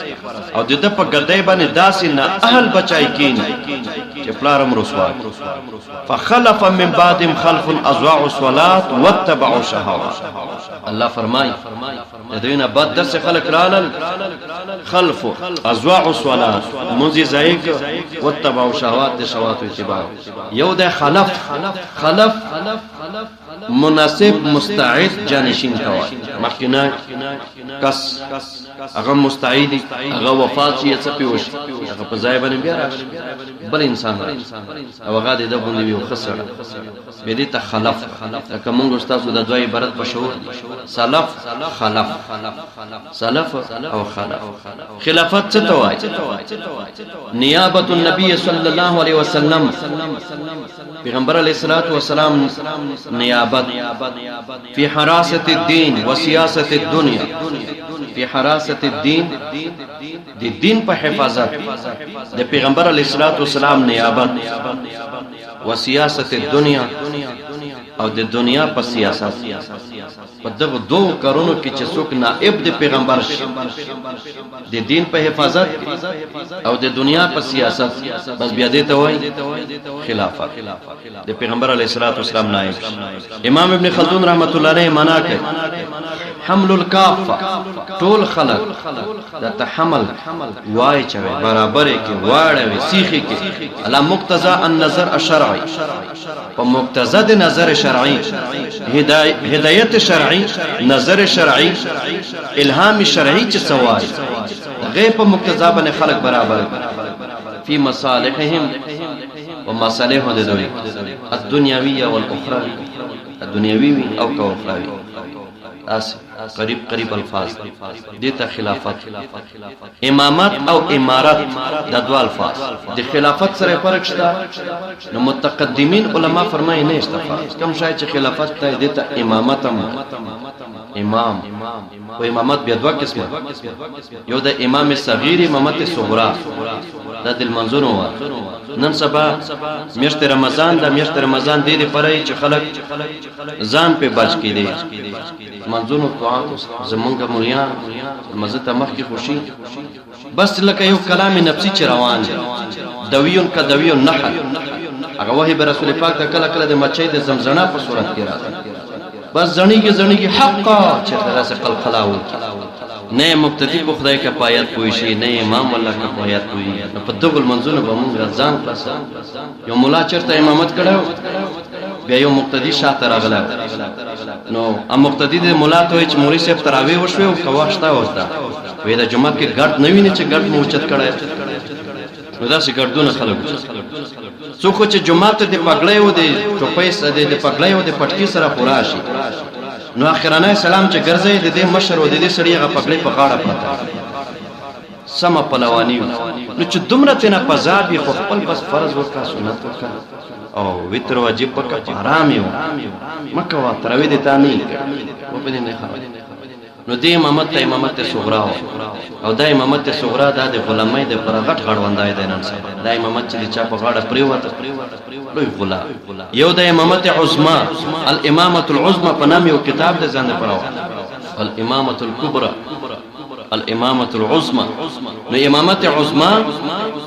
او د ده په ګدۍ باندې داسې نااهل بچای کیني چې پلار هم رسوا کړي. فخلف من بعدهم خلف اضاعوا الصلاة واتبعوا الشهوات. الله فرمایي د دوی نه بعد داسې خلک رالل، خلف اضاعوا الصلاة، لمونځ یې ضایع کړ، واتبعوا الشهوات، د شهواتو اتباع. یو دی خلف، خلف مناسب مستعد جانشین ته وایي. مخکینی کس هغه مستعد، هغه وفات شي، څه پې وشي، هغه په ځای باندې بیا راشي بل انسان راشي او هغه د ده غوندې وي، ښه سړی بیا دې ته خلف. لکه موږ ستاسو د دوه عبارت په شعور سلف خلف، سلف او خلف. خلافت څه ته وایي؟ نیابت النبی صلی الله علیه وسلم، پیغمبر علیه الصلاة والسلام نیابت فی حراست الدین و سیاست الدنیا. فی حراست الدین، د دین په حفاظت د پیغمبر علیه الصلاة والسلام نیابت، و سیاست الدنیا او د دنیا په سیاست. په دغه دوو کارونو کې چې څوک نائب د پیغمبر شي، د دین په حفاظت او د دنیا په سیاست، بس بیا دې ته وایي خلافت، د پیغمبر علیه الصلاة والسلام نائب شي. امام ابن خلدون رحمت الله علیه معنا کوي حمل الکافه، ټول خلق د تحمل وای چوي برابر کې واړوي سیخي کې، علی مقتضا النظر الشرعي، په مقتضا د نظر شرعي، هدایت شرعي، نظر شرعي، الهام شرعي چې سوای غیر په مقتضا باندې خلق برابر فی مصالحهم ومصالح د دوی الدنیویه والاخروی، الدنیوی وی او که اخروی، اس قریب قریب الفاظ دیتا خلافت. امامت او امارت دا دو الفاظ د خلافت سره فرق شته؟ نو متقدمین علما فرمایي نه شته فرق. کوم شای چې خلافت ته دیتا امامت هم امام، او امامت بیا دوه قسمه، یو د امام صغیر امامت صغرا، دا د لمانځونو وه. نن سبا میاشت رمضان دا میاشت رمضان دې لپاره چې خلک ځان په بچ کې دي منځونو طاعت. زمونږ مليان مزه ته مخکې خوشي بس لکه یو کلام نفسي چې روان دی، دویون کا دویون نحل، هغه وحی به رسول پاک د کله کله د مچۍ د زمزنا په صورت کې راځي، بس زڼیږي زڼیږي حقا چېرته داسې قلقلا وکړي. نه مقتدي په خدای که پایت پوه شي، نه امام والله که پایت پوه. نو په دغو لمونځونو به مونږ ځان خلاصوو. یو ملا چېرته امامت کړی، بیا یو مقتدي شاته راغلی، نو مقتدي د ملا ته وایي چې مولوي صاحب تراویح وشوې او که وخت شته ورته وایي د جومات کې ګرد نه ویني چې ګرد مو اوچت کړی. نو داسې ګردونه خلک څوک چې جمعه ته د پګړۍ او د ټوپۍ سره د پګړۍ او د پټکي سره خو راشي، نو اخرنی سلام چې ګرځي د دې مشر او د دې سړي هغه پګړۍ په غاړه پرته سمه پلواني وي. نو چې دومره ترېنه په ځاب وي، خو خپل بس فرض وکړه، سنت وکړه او وتر واجب وکړه، په آرام یې وکړه، مه کوه، تراویح دې تا نه یي کړې، وبه دې نه خراب. نو دې امامت ته امامت صغرا وایي، او دا امامت صغرا دا د غلامۍ د پر غټ غړوندای دی. نن سبا دا امامت چې د چا په غاړه پرېوته، لوی غلام. یو د امامت عظما، الامامة العظما په نام یو کتاب د ځان لپاره وایي، الامامة الکبرى، الامامة العظما. نو امامت عظما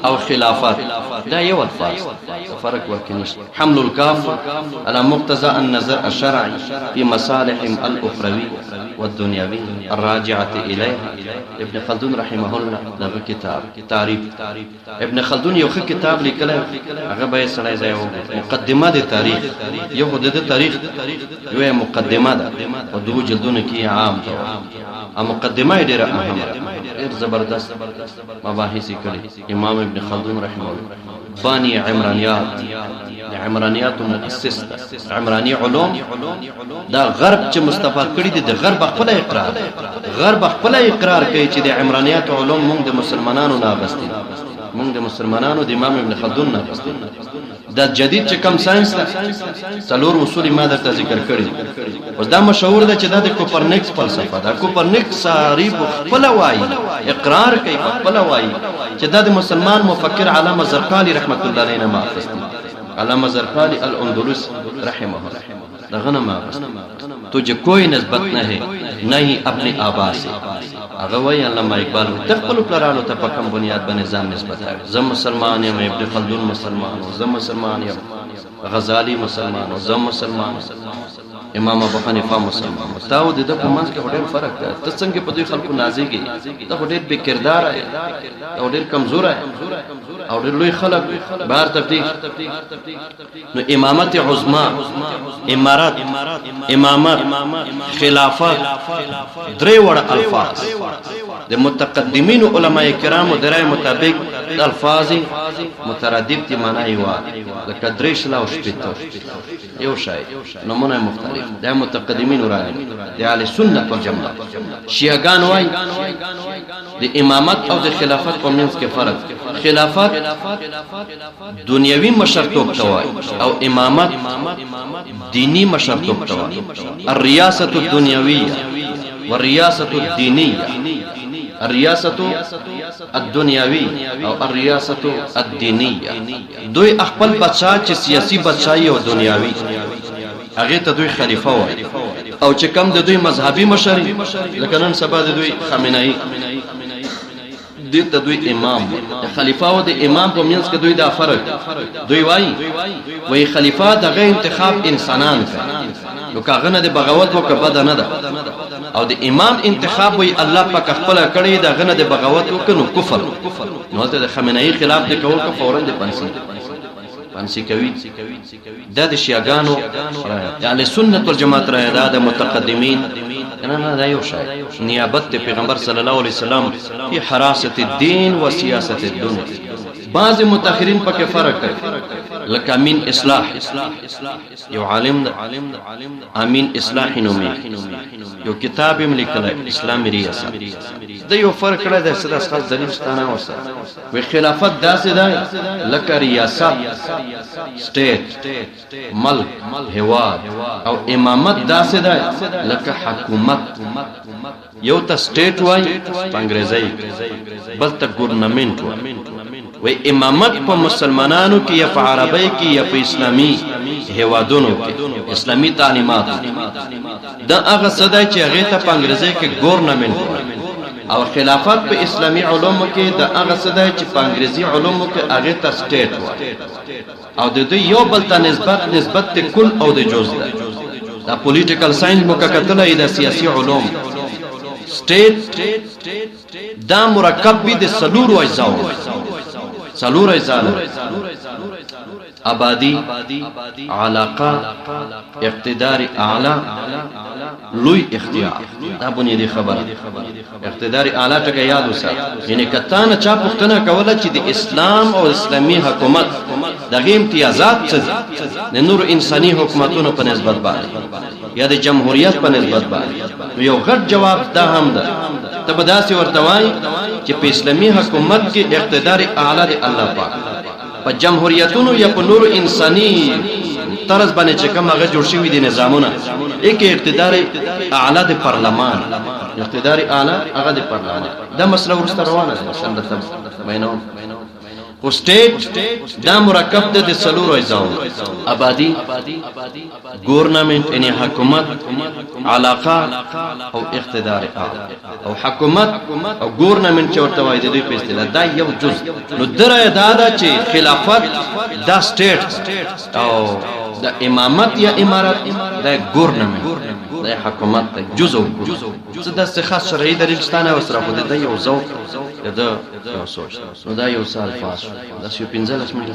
او خلافت دا یو الفاظ، فرق ورکې نشته. حمل الكافة على مقتضى النظر الشرعي في مصالحهم الأخروية والدنيوية الراجعة إليها. ابن خلدون رحمه الله دغه کتاب تعریف، ابن خلدون یو ښه کتاب لیکلی، هغه به یې سړی ځای وګوري. مقدمه د تاریخ، یو خو د ده تاریخ، یوه یې مقدمه ده، په دوو جلدونو کې یې عام ته او مقدمه یې ډېره اهمه ده، ډېر زبردست مباحث یې کړي. امام ابن خلدون رحمه الله بانی عمرانیات، د عمرانیاتو مؤسس ده. عمرانی علوم دا غرب چې مستفاد کړي دي، د غرب خپل اقرار، غرب خپل اقرار کوي چې د عمرانیات علوم مونږ د مسلمانانو نه اخیستي، مونږ د مسلمانانو د امام ابن خلدون نه اخیستي. دا جدید چې کم ساينس ده، څلور اصول ما درته ذکر کړي. اوس دا مشهور ده چې دا د کوپرنیکس فلسفه ده. کوپرنیکس ساری په خپل وایي، اقرار کوي، په خپل وایي چې دا د مسلمان مفکر علامه زرقالي رحمت الله علیه نه ما اخیستي، علامه زرقالي الاندلس رحمه الله دغه نه ما اخیستي. تجھے کوئی نسبت نه ہے نه ہی اپنے آبا سے. هغه وایي، علامه اقبال وایي، ته خپلو پلرانو ته په کوم بنیاد باندې ځان نسبتوې؟ زه مسلمان یم، ابن خلدون مسلمان و، زه مسلمان یم، غزالی مسلمان و، زه مسلمان، امام ابو حنیفه مسلمان و. تا او د ده په منځ کې خو ډېر فرق دی. ته څنګه په دوی خلکو نازېږې؟ ته خو ډېر بې کرداره یې او ډېر کمزوری او ډېر لوی خلک بهر تفتیش. نو امامت عظما، امارت، امامت، خلافت، درې وړ الفاظ د متقدمین علماء کرامو د رائے مطابق د الفاظ مترادف دي، معنی یې لکه 360 یو شی، نمونه مختلف. د متقدمین رائے د اهل سنت والجماعت. شیعاګان وای د امامت او د خلافت په منځ کې فرق، خلافت دنیوي مشرتوب ته وای او امامت دینی مشرتوب ته وای. الریاست الدنیویه والریاست الدینیه، الریاست الدنیوی او الریاست الدینیه. دوی خپل بچا چې سیاسي بچای او دنیاوی، هغه ته دوی خلیفہ وای، او چې کم د دوی مذهبي مشر لکه نن سبا د دوی خامنه‌ای، دې ته دوی امام. د خلیفہ او د امام په منځ کې دوی دا فرق دوی وایي، وایي خلیفہ دغه انتخاب انسانان کوي، نو کاغه نه د بغاوت وکړه بد نه ده، او د امام انتخاب وی الله پاک خپل کړی، دغه نه د بغاوت وکړه نو کفر. نو ته د خامنه‌ای خلاف د کوو که فورا د پنسی کوي. دا د شیعاګانو رایه، د اهل سنت والجماعت رایه دا د متقدمین نه نه، دا یو شی. نیابت د پیغمبر صلی الله علیه وسلم فی حراست الدین و سیاست الدنیا. بعض متأخرین پکې فرق کوي، لکه امین اصلاح، یو عالم ده، امین اصلاح نومي، یو کتاب یې لیکلی اسلامي ریاست. د یو فرق کړی دی، څه داسې خاص دلیل شته نه ورسره. وی خلافت داسې دی لکه ریاست، سټیټ، ملک، هیواد، او امامت داسې دی لکه حکومت. یو ته سټیټ وای په انګریزۍ، بل ته ګورنمنټ وای. وی امامت په مسلمانانو کې یا په عربۍ کې یا په اسلامي هیوادونو کې اسلامي تعلیمات دا هغه څه دی چې هغې ته په انګریزۍ کې ګورنمنټ وای، او خلافت په اسلامي علومو کې د هغه څه دی چې په انګریزي علومو کې هغې ته سټیټ وای. او د دوی یو بل ته نسبت نسبت د کل او د جز ده. دا پولیټیکل ساينس مو کتلای، د سیاسي علوم، سټیټ دا مرکب وي د څلورو اجزاو، څلور اجزا لري. آبادی، علاقه، اقتدار اعلی، لوی اختیار. دا بنیادي خبره، اقتدار اعلی ټکی یاد وساته. یعنی که تا نه چا پوښتنه کوله چې د اسلام او اسلامي حکومت دغه امتیازات څه دي د نورو انساني حکومتونو په نسبت باندې یا د جمهوریت په نسبت باندې، نو یو غټ جواب دا هم ده، ته به داسې ورته وایي چې په اسلامي حکومت کې اقتدار اعلی د الله پاک، په جمهوریتونو یا په نورو انساني طرز باندې چې کوم هغه جوړ شوي دي نظامونه، یک اقتدار اعلی د پارلمان، اقتدار اعلی هغه د پارلمان. دا مسله وروسته روانه ده، مثلا درته بیانوم. خو سټیټ دا مرکب ده د څلورو اجزاو: آبادی، ګورنمنت یعنی حکومت، علاقه او اقتدار اعلی. او حکومت او ګورنمنت چې ورته وایي د دوی په اصطلاح دا یو جز. نو درایه دا ده چې خلافت دا سټیټ او د امامت یا امارت دا ګورنمنت، دا حکومت دی، جز او څه داسې خاص شرعي دلیل شته نه ورسره، خو د یو ذوق، د یو سوچ. نو دا یو څه الفاظ شو، داسې یو 15 منټه.